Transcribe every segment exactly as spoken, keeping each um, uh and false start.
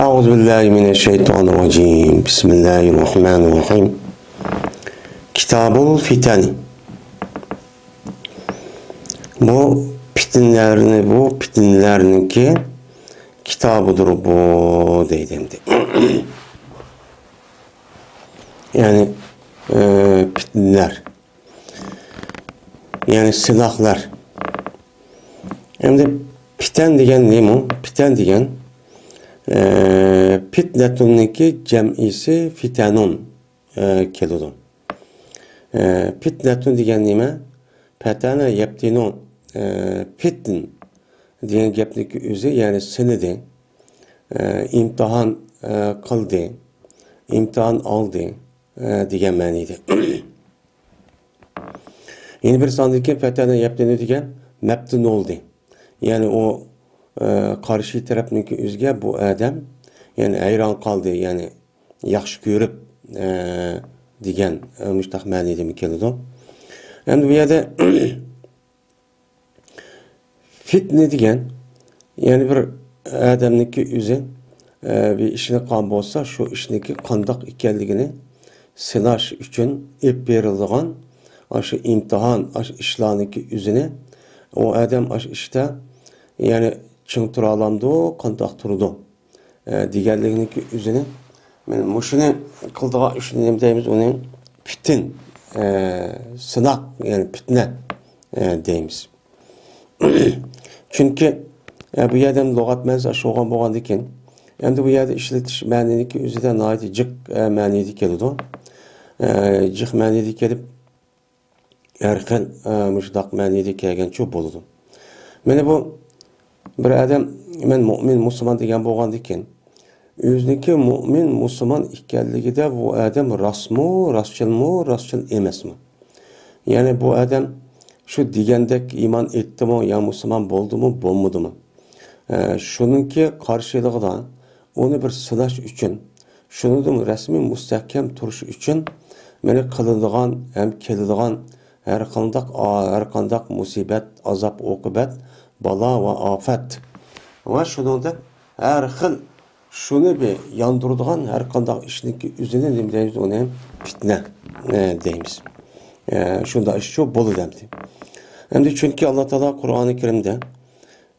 أعوذ بالله من الشيطان الرجيم. بسم الله الرحمن الرحيم. كتاب الفتن. بۇ پىتنىلەرنى، بۇ پىتنىلەرنىڭكى كىتابىدۇر بۇ دەيدۇ ئەمدى. يەنى، ئى، پىتنىلەر. يەنى سىناقلار. ئەمدى پىتەن دېگەن نېمە؟ پىتەن دېگەن، ئى، پىتنەتۇننىڭكى جەمئىسى فىتەنۇن، ئى، كېلىدۇ. ئى، پىتنەتۇن دېگەن نېمە؟ پەتەنە يەپتىنۇ، ئى، پىتن دېگەن گەپنىڭكى ئۆزى، يەنى سىنىدى، ئى، ئىمتىھان، ئى، قىلدى، ئىمتىھان ئالدى، ئى، دېگەن مەنىدە. يەنە بىر ساندىكى فەتەنە يەپتىنۇ دېگەن مەپتۇن بولدى. يەنى ئۇ، ئى، قارشى تەرەپنىڭكى ئۆزىگە بۇ ئادەم، يەنى ھەيران قالدى، يەنى ياخشى كۆرۈپ، ئى، دېگەن، ئى، مۇشتاق مەنىدىمۇ كېلىدۇ. ئەمدى بۇ يەردە فىتنە دېگەن، يەنى بىر ئادەمنىڭكى ئۆزى، ئە، بىر ئىشنى قىلغان بولسا، شۇ ئىشنىڭكى قانداق ئىكەنلىكىنى سىناش ئۈچۈن ئېلىپ بېرىلىدىغان ئاشۇ ئىمتىھان، ئاشۇ ئىشلارنىڭكى ئۆزىنى ئۇ ئادەم ئاشۇ ئىشتا، يەنى چىڭ تۇرالامدۇ، قانداق تۇرىدۇ؟ ئە، دېگەنلىكنىڭكى ئۆزىنى، مانا مۇشۇنى قىلىدىغان ئىشنى نېمە دەيمىز؟ ئۇنى پىتىن، ئە، سىناق، يەنى پىتنە، ئە، دەيمىز. چۈنكى، ئە، بۇ يەردە لۇغەت مەنىسى ئاشۇ بولغان بولغاندىكىن، ئەمدى بۇ يەردە ئىشلىتىش مەنىنىڭكى ئۆزىدە ناھايىتى جىق، ئە، مەنىدە كېلىدۇ. ئە، جىق مەنىدە كېلىپ، ھەر خىل، ئە، مۇشۇنداق مەنىدە كەلگەنچۇ بولىدۇ. مانا بۇ بىر ئادەم، «مەن مۇئمىن، مۇسۇلمان» دېگەن بولغاندىكىن، ئۆزىنىڭكى مۇئمىن، مۇسۇلمان ئىكەنلىكىدە بۇ ئادەم راستمۇ، راستچىلمۇ، راستچىل ئەمەسمۇ؟ يەنى بۇ ئادەم شۇ دېگەندەك ئىمان ئېيتتىمۇ يا مۇسۇلمان بولدىمۇ، بولمىدىمۇ؟ ئە، شۇنىڭكى قارشىلىقىدا ئۇنى بىر سىناش ئۈچۈن، شۇنىڭدىن رەسمىي مۇستەھكەم تۇرۇش ئۈچۈن مانا قىلىنىدىغان ھەم كېلىدىغان ھەر قانداق، ھەر قانداق مۇسىبەت، ئازاب-ئوقۇبەت، بالا ۋە ئاپەت ۋە شۇنىڭدەك ھەر خىل شۇنى بىر ياندۇرىدىغان ھەر قانداق ئىشنىڭكى ئۆزىنى نېمە دەيمىز؟ ئۇنى پىتنە، ئە، دەيمىز. ئە، شۇنداق ئىشچۇ بولىدۇ ئەمدى. ئەمدى چۈنكى ئاللا تائالا قۇرئانى كەرىمدە،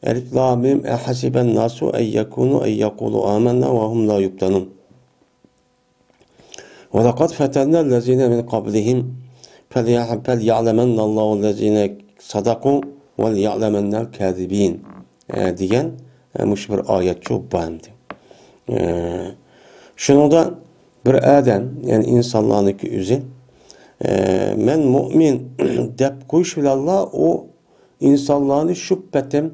ئەلىف لام مىم، ئەھەسىبەن ناسۇ ئەن يەكۇنۇ ئەن يەقۇلۇ ئامەننا ۋە ھۇم لا يۇپتەنۇن. ولقد فتنا الذين من قبلهم فليعلمن الله الذين صدقوا وليعلمن الكاذبين، ئە، دېگەن، ئە، مۇشۇ بىر ئايەتچۇ بار ئەمدى. ئە، شۇنىڭدا بىر ئادەم، يەنى ئىنسانلارنىڭكى ئۆزى، ئە، «مەن مۇئمىن» دەپ قويۇش بىلەنلا ئۇ ئىنسانلارنى شۇ پېتىم،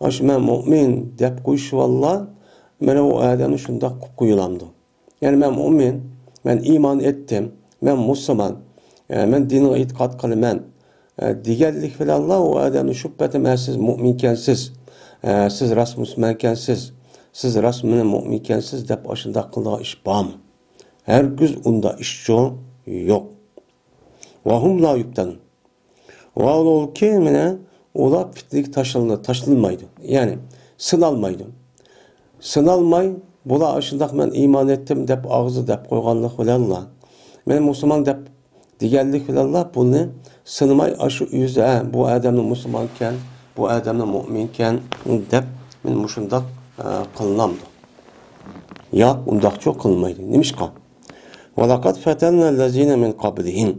ئاشۇ «مەن مۇئمىن» دەپ قويۇش بىلەنلا، مانا ئۇ ئادەمنى شۇنداق قىلىپ قويۇلامدۇ؟ يەنى مەن مۇئمىن، مەن ئىمان ئېيتتىم، مەن مۇسۇلمان، ئە، مەن دىنغا ئېتىقاد قىلىمەن، ئە، دېگەنلىك بىلەنلا ئۇ ئادەمنى شۇ پېتىم، ھە، سىز مۇئمىنكەنسىز، ئە، سىز راست مۇسۇلمانكەنسىز، سىز راست مانا مۇئمىنكەنسىز دەپ ئاشۇنداق قىلىدىغان ئىش بارمۇ؟ ھەرگىز ئۇنداق ئىشچۇ يوق. ۋە ھۇم لا يۇپتەنۇن. ۋە ھالبۇكى، مانا، ئۇلار پىتنىگە تاشلىنىدۇ، تاشلىنمايدۇ. يەنى، سىنالمايدۇ. سىنالماي، بۇلار ئاشۇنداق «مەن ئىمان ئېيتتىم» دەپ ئاغزىدا دەپ قويغانلىق بىلەنلا، «مەن مۇسۇلمان» دەپ دېگەنلىك بىلەنلا بۇنى سىنىماي، ئاشۇ ئۆزى، «ھە، بۇ ئادەمنى مۇسۇلمانكەن، بۇ ئادەمنى مۇئمىنكەن» دەپ، مانا مۇشۇنداق، ئە، قىلىنامدۇ؟ ياق، ئۇنداقچۇ قىلمايدۇ. نېمىشقا؟ ۋە لەقەد فەتەننەللەزىنە مىن قەبلىھىم.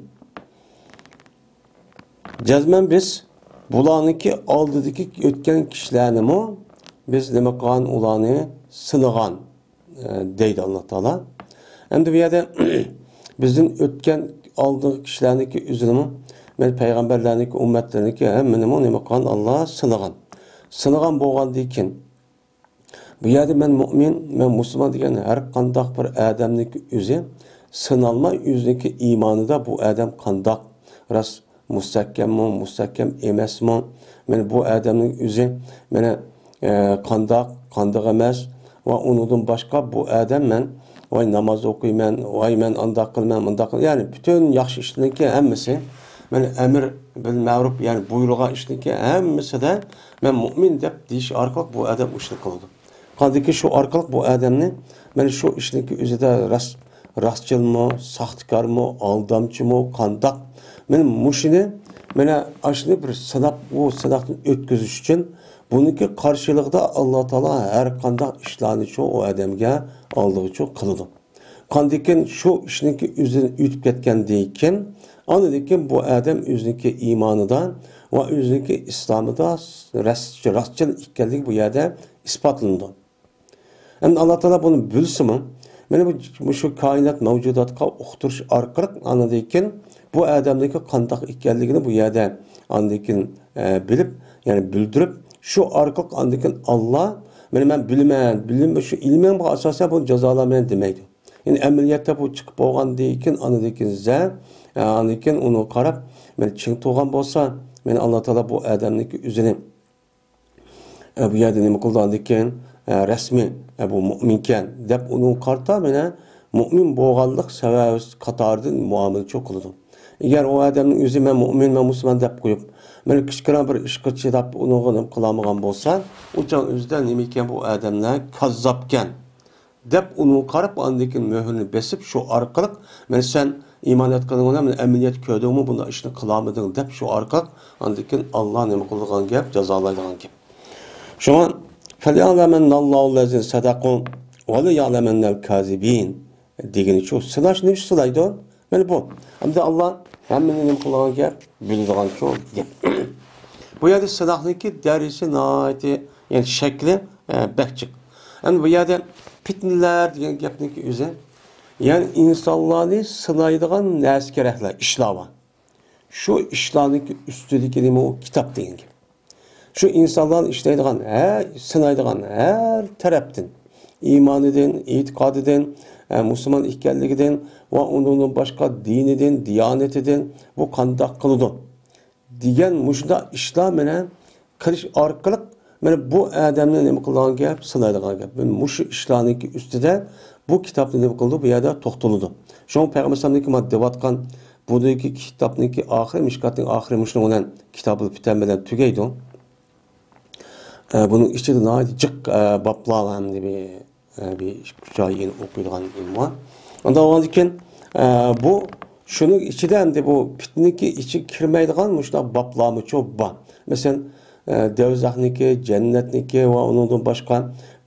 جەزمەن بىز بۇلارنىڭكى ئالدىدىكى ئۆتكەن كىشىلەرنىمۇ بىز نېمە قىلغان؟ ئۇلارنى سىنىغان، ئە، دەيدۇ ئاللا تائالا. ئەمدى بۇ يەردە بىزدىن ئۆتكەن ئالدىنقى كىشىلەرنىڭكى ئۆزىنىمۇ، مەن پەيغەمبەرلەرنىڭكى ئۈممەتلىرىنىڭكى ھەممىنىمۇ نېمە قىلغان؟ ئاللا سىنىغان. سىنىغان بولغاندىن كېيىن، بۇ يەردە «مەن مۇئمىن، مەن مۇسۇلمان» دېگەن ھەر قانداق بىر ئادەمنىڭكى ئۆزى سىنالماي، ئۆزىنىڭكى ئىمانىدا بۇ ئادەم قانداق، راست مۇستەھكەممۇ، مۇستەھكەم ئەمەسمۇ؟ مانا بۇ ئادەمنىڭ ئۆزى، مانا، ئە، قانداق، قانداق ئەمەس ۋە ئۇنىڭدىن باشقا بۇ ئادەم، مەن، ۋاي، ناماز ئوقۇيمەن، ۋاي، مەن ئانداق قىلىمەن، مۇنداق قىلىمەن، يەنى پۈتۈن ياخشى ئىشلىرىنىڭكى ھەممىسى، مانا ئەمر بىل مەرۇپ، يەنى بۇيرۇلغان ئىشنىڭكى ھەممىسىدە «مەن مۇئمىن» دەپ دېيىش ئارقىلىق بۇ ئادەم ئۇ ئىشنى قىلىدۇ. قاندىكى شۇ ئارقىلىق بۇ ئادەمنى، مانا شۇ ئىشنىڭكى ئۆزىدە راست، راستچىلمۇ، ساختىكارمۇ، ئالدامچىمۇ، قانداق؟ مانا مۇشۇنى، مانا ئاشۇنى بىر سىناپ، ئۇ سىناقتىن ئۆتكۈزۈش ئۈچۈن، بۇنىڭكى قارشىلىقىدا ئاللا تائالا ھەر قانداق ئىشلارنىچۇ ئۇ ئادەمگە ئالدىغىچۇ قىلىدۇ. قاندىكىن شۇ ئىشنىڭكى ئۆزىدىن ئۆتۈپ كەتكەندىن كېيىن، ئاندىن كېيىن بۇ ئادەم ئۆزىنىڭكى ئىمانىدا ۋە ئۆزىنىڭكى ئىسلامىدا راست-، راستچىل ئىكەنلىكى بۇ يەردە ئىسپاتلىنىدۇ. ئەمدى ئاللا تائالا بۇنى بىلسىمۇ، مانا بۇ، مۇشۇ كائىنات مەۋجۇداتقا ئۇقتۇرۇش ئارقىلىق ئاندىن كېيىن بۇ ئادەمنىڭكى قانداق ئىكەنلىكىنى بۇ يەردە ئاندىن كېيىن، ئە، بىلىپ، يەنى بىلدۈرۈپ، شۇ ئارقىلىق ئاندىن كېيىن ئاللا، مانا مەن بىلىمەن، بىلىم، شۇ ئىلمىڭغا ئاساسەن بۇنى جازالايمەن دېمەيدۇ. يەنى ئەمەلىيەتتە بۇ چىقىپ بولغاندىن كېيىن، ئاندىن كېيىن زە، ئاندىن كېيىن ئۇنىڭغا قاراپ، مانا چىڭ تۇرغان بولسا، مانا ئاللا تائالا بۇ ئادەمنىڭكى ئۆزىنى، ئە، بۇ يەردە نېمە قىلىدۇ ئاندىن كېيىن؟ ئە، رەسمىي، ئە، بۇ مۇئمىنكەن دەپ ئۇنىڭغا قارىتا مانا مۇئمىن بولغانلىق سەۋەبى قاتارىدىن مۇئامىلىچۇ قىلىدۇ. ئەگەر ئۇ ئادەمنىڭ ئۆزى مەن مۇئمىن، مەن مۇسۇلمان دەپ قويۇپ، مانا كىچىككىنە بىر ئىشقا چىداپ ئۇنىڭغا نېمە قىلالمىغان بولسا، ئۇ چاغ ئۆزىدە نېمىكەن بۇ ئادەملەر كاززاپكەن. دەپ ئۇنىڭغا قاراپ، ئاندىن كېيىن مۆھۈرنى بېسىپ، شۇ ئارقىلىق، مانا سەن ئىمان ئېيتقىنىڭ بىلەن مانا ئەمەلىيەتتە كۆردۈڭمۇ، بۇنداق ئىشنى قىلالمىدىڭ دەپ، شۇ ئارقىلىق ئاندىن كېيىن ئاللا نېمە قىلىدىغان گەپ، جازالايدىغان گەپ. شۇڭا، فَلْيَعْلَمَنَّ اللَّهُ الَّذِينَ صَدَقُوا وَلَيَعْلَمَنَّ الْكَاذِبِينَ دېگىنىچۇ، سىناش نېمە سىنايدۇ؟ مانا بۇ. ئەمدى ئاللا ھەممىنى نېمە قىلىدىغان گەپ، بىلىدىغانچۇ گەپ. بۇ يەردە سىناقنىڭكى دەرىجىسى ناھايىتى، يەنى شەكلى، ئە، بەك جىق. ئەمدى بۇ يەردە پىتنىلەر دېگەن گەپنىڭكى ئۆزى، يەنى ئىنسانلارنى سىنايدىغان نەرسە كېرەكلەر، ئىشلار بار. شۇ ئىشلارنىڭكى ئۈستىدىكى نېمە ئۇ؟ كىتاب دېگەن گەپ. شۇ ئىنسانلارنى ئىشلەيدىغان، ھە، سىنايدىغان ھەر تەرەپتىن، ئىمانىدىن، ئېتىقادىدىن، ھە، مۇسۇلمان ئىكەنلىكىدىن ۋە ئۇنىڭدىن باشقا دىنىدىن، دىيانىتىدىن بۇ قانداق قىلىدۇ دېگەن مۇشۇنداق ئىشلار مانا قىلىش ئارقىلىق مانا بۇ ئادەمنى نېمە قىلىدىغان گەپ، سىنايدىغان گەپ. مانا مۇشۇ ئىشلارنىڭكى ئۈستىدە بۇ كىتابنى نېمە قىلىدۇ، بۇ يەردە توختىلىدۇ. شۇڭا پەيغەمبەر ئەلەيھىسسالامنىڭكى مانا دەۋاتقان بۇنىڭكى كىتابنىڭكى ئاخىرى، مىشكاتنىڭ ئاخىرى مۇشۇنىڭ بىلەن، كىتابۇل پىتەن بىلەن تۈگەيدۇ. ئە، بۇنىڭ ئىچىدە ناھايىتى جىق، ئە، بابلار ھەمدە بىر، ئە، بىر ئىككى ئۈچ ئايىنى ئوقۇيدىغان نېمە بار. ئۇنداق بولغاندىكىن، ئە، بۇ شۇنىڭ ئىچىدە ئەمدى بۇ پىتنىكى ئىچىگە كىرمەيدىغان مۇشۇنداق بابلارمۇچۇ بار. مەسىلەن، ئە، دەۋزەخنىكى، جەننەتنىكى ۋە ئۇنىڭدىن باشقا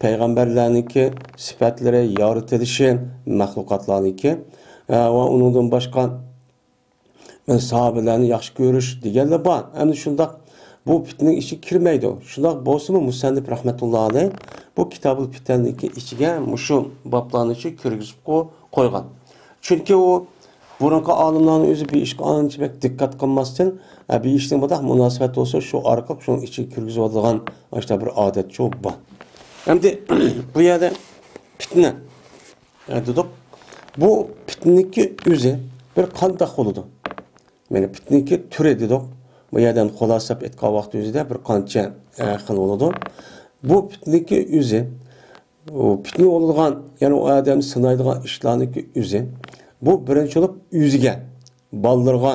پەيغەمبەرلەرنىڭكى سۈپەتلىرى، يارىتىلىشى، مەخلۇقاتلارنىڭكى، ئە، ۋە ئۇنىڭدىن باشقا ساھابىلەرنى ياخشى كۆرۈش دېگەنلەر بار. ئەمدى شۇنداق بۇ پىتنىنىڭ ئىچىگە كىرمەيدۇ. شۇنداق بولسىمۇ مۇسەننىپ رەھمەتۇللا ئەلەيھ بۇ كىتابۇل پىتەننىڭكى ئىچىگە مۇشۇ بابلارنىچۇ كىرگۈزۈپ قو-، قويغان. چۈنكى ئۇ بۇرۇنقى ئالىملارنىڭ ئۆزى بىر ئىشقا ئانچە بەك دىققەت قىلماستىن، ئە، بىر ئىشنىڭ مۇنداق مۇناسىۋەت بولسا شۇ ئارقىلىق شۇنىڭ ئىچىگە كىرگۈزۈۋالىدىغان ئاشۇنداق بىر ئادەتچۇ بار. ئەمدى بۇ يەردە پىتنە ئە، دېدۇق. بۇ پىتنىكى ئۆزى بىر قانداق بولىدۇ؟ مانا پىتنىكى تۈرى دېدۇق. بۇ يەردىن خۇلاسىلاپ ئېيتقان ۋاقتى ئۆزىدە بىر قانچە، ئە، خىل بولىدۇ. بۇ پىتنىكى ئۆزى، ئۇ پىتنە بولىدىغان، يەنى ئۇ ئادەمنى سىنايدىغان ئىشلارنىڭكى ئۆزى. بۇ بىرىنچى بولۇپ ئۆزىگە، بالىلىرىغا،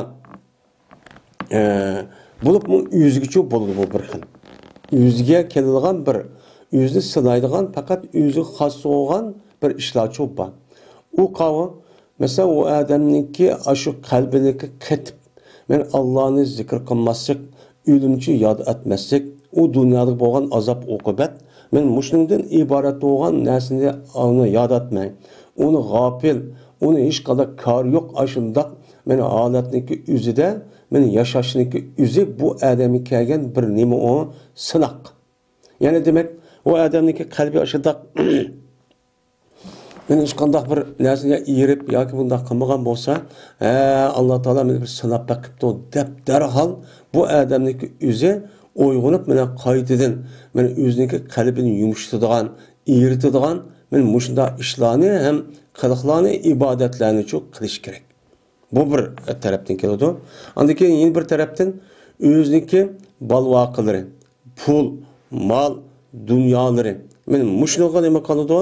ئە، بولۇپمۇ ئۆزىگىچۇ بولىدۇ بۇ بىر خىل. ئۆزىگە كېلىدىغان بىر، ئۆزىنى سىنايدىغان، پەقەت ئۆزىگە خاس بولغان بىر ئىشلارچۇ بار. ئۇ قاۋۇ، مەسىلەن، ئۇ ئادەمنىڭكى ئاشۇ قەلبىنىڭكى قېتىپ، مەن ئاللانى زىكىر قىلماسلىق، ئۆلۈمچۇ ياد ئەتمەسلىك، ئۇ دۇنيادا بولغان ئازاب ئوقۇبەت، مەن مۇشۇنىڭدىن ئىبارەت بولغان نەرسىنى ئۇنى ياد ئەتمەي، ئۇنى غاپىل، ئۇنى ھېچقانداق كارى يوق، ئاشۇنداق مەن ھالەتنىڭكى ئۆزىدە، مەن ياشاشنىڭكى ئۆزى بۇ ئادەمگە كەلگەن بىر نېمە ئۇ؟ سىناق. يەنى دېمەك، ئۇ ئادەمنىڭكى قەلبى ئاشۇنداق مەن ھېچقانداق بىر نەرسىگە ئېرىپ ياكى بۇنداق قىلمىغان بولسا، ھە، ئاللا تائالا مېنى بىر سىناپ بېقىپتۇ دەپ دەرھال بۇ ئادەمنىڭكى ئۆزى ئويغىنىپ، مانا قايتىدىن، مانا ئۆزىنىڭكى قەلبىنى يۇمشىتىدىغان، ئېرىتىدىغان، مانا مۇشۇنداق ئىشلارنى ھەم قىلىقلارنى، ئىبادەتلەرنىچۇ قىلىش كېرەك. بۇ بىر تەرەپتىن كېلىدۇ. ئاندىن كېيىن يەنە بىر تەرەپتىن ئۆزىنىڭكى بال-ۋاقىلىرى، پۇل، مال، دۇنيالىرى. مانا مۇشۇنىڭغا نېمە قىلىدۇ؟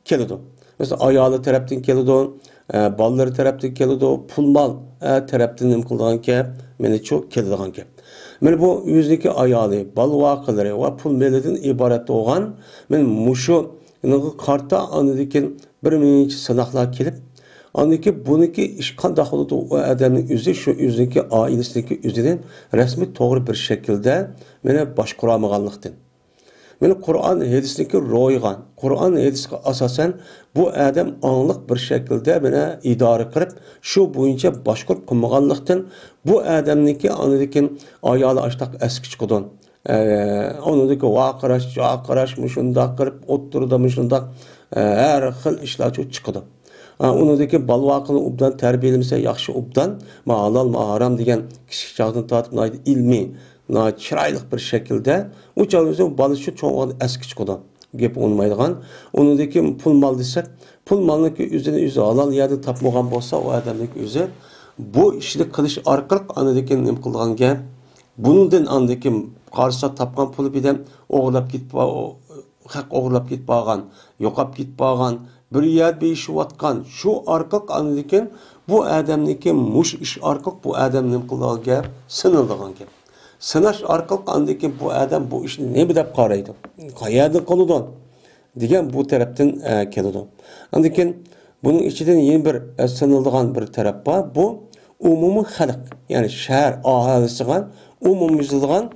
كېلىدۇ. مەسىلەن، ئايالى تەرەپتىن كېلىدۇ، ئە، بالىلىرى تەرەپتىن كېلىدۇ، پۇل-مال، ئە، تەرەپتىن نېمە قىلىدىغان گەپ؟ مانا شۇ كېلىدىغان گەپ. مانا بۇ ئۆزىنىڭكى ئايالى، بال-ۋاقىلىرى ۋە پۇل-مېلىدىن ئىبارەت بولغان، مانا مۇشۇ بۇنىڭغا قارىتا ئاندىن كېيىن بىر نەچچە سىناقلار كېلىپ، ئاندىن كېيىن بۇنىڭكى ئىش قانداق بولىدۇ؟ ئۇ ئادەمنىڭ ئۆزى شۇ ئۆزىنىڭكى ئائىلىسىدىكى ئۆزىنى رەسمىي توغرا بىر شەكىلدە مانا باشقۇرالمىغانلىقتىن. مانا قۇرئان ھەدىسنىڭكى روھىغا، قۇرئان ھەدىسكە ئاساسەن بۇ ئادەم ئاڭلىق بىر شەكىلدە مانا ئىدارە قىلىپ، شۇ بويىچە باشقۇرۇپ قىلمىغانلىقتىن، بۇ ئادەمنىڭكى ئاندىن كېيىن ئايالى ئاشتاق ئەسكە چىقىدۇ. ئە، ئۇنىڭدىكى ۋارقىراش، جارقىراش، مۇشۇنداق قىلىپ، ئوتتۇرىدا مۇشۇنداق، ئە، ھەر خىل ئىشلار چىقىدۇ. ئە، ئۇنىڭدىكى بالىۋاقىنى ئوبدان تەربىيەلىمىسە ياخشى ئوبدان، ما ھالال، ما ھارام دېگەن كىچىك چاغدىن تارتىپ ناھايىتى ئىلمىي، ناھايىتى چىرايلىق بىر شەكىلدە، ئۇ چاغدا ئۆزى بالىسى چوڭ ئەسكە چىقىدۇ. گېپى ئۇنىمايدىغان. ئۇنىڭدىكى پۇل مال دېسەك، پۇل مالنىڭكى ئۆزىنى ئۆزى ھالال يەردىن تاپمىغان بولسا، ئۇ ئادەمنىڭكى ئۆزى بۇ ئىشنى قىلىش ئارقىلىق ئاندىن كېيىن نېمە قىلىدىغان گەپ؟ بۇنىڭدىن ئاندىن كېيىن قارىسا تاپقان پۇلى بىلەن ئوغرىلاپ كېتىپ، خەق ئوغرىلاپ كېتىپ بارغان، يوقاپ كېتىپ بارغان، بىر يەردە بېيىشىۋاتقان، شۇ ئارقىلىق ئاندىن كېيىن بۇ ئادەمنىڭكى مۇشۇ ئىش ئارقىلىق بۇ ئادەم نېمە قىلىدىغان گەپ؟ سىنىلىدىغان گەپ. سىناش ئارقىلىق ئاندىن كېيىن بۇ ئادەم بۇ ئىشنى نېمە دەپ قارايدۇ؟ قەيەردىن قىلىدۇ؟ دېگەن بۇ تەرەپتىن، ئە، كېلىدۇ. ئاندىن كېيىن بۇنىڭ ئىچىدىن يەنە بىر، ئە، سىنىلىدىغان بىر تەرەپ بار. بۇ ئومۇمىي خەلق، يەنى شەھەر ئاھالىسىغا ئومۇميۈزلۈك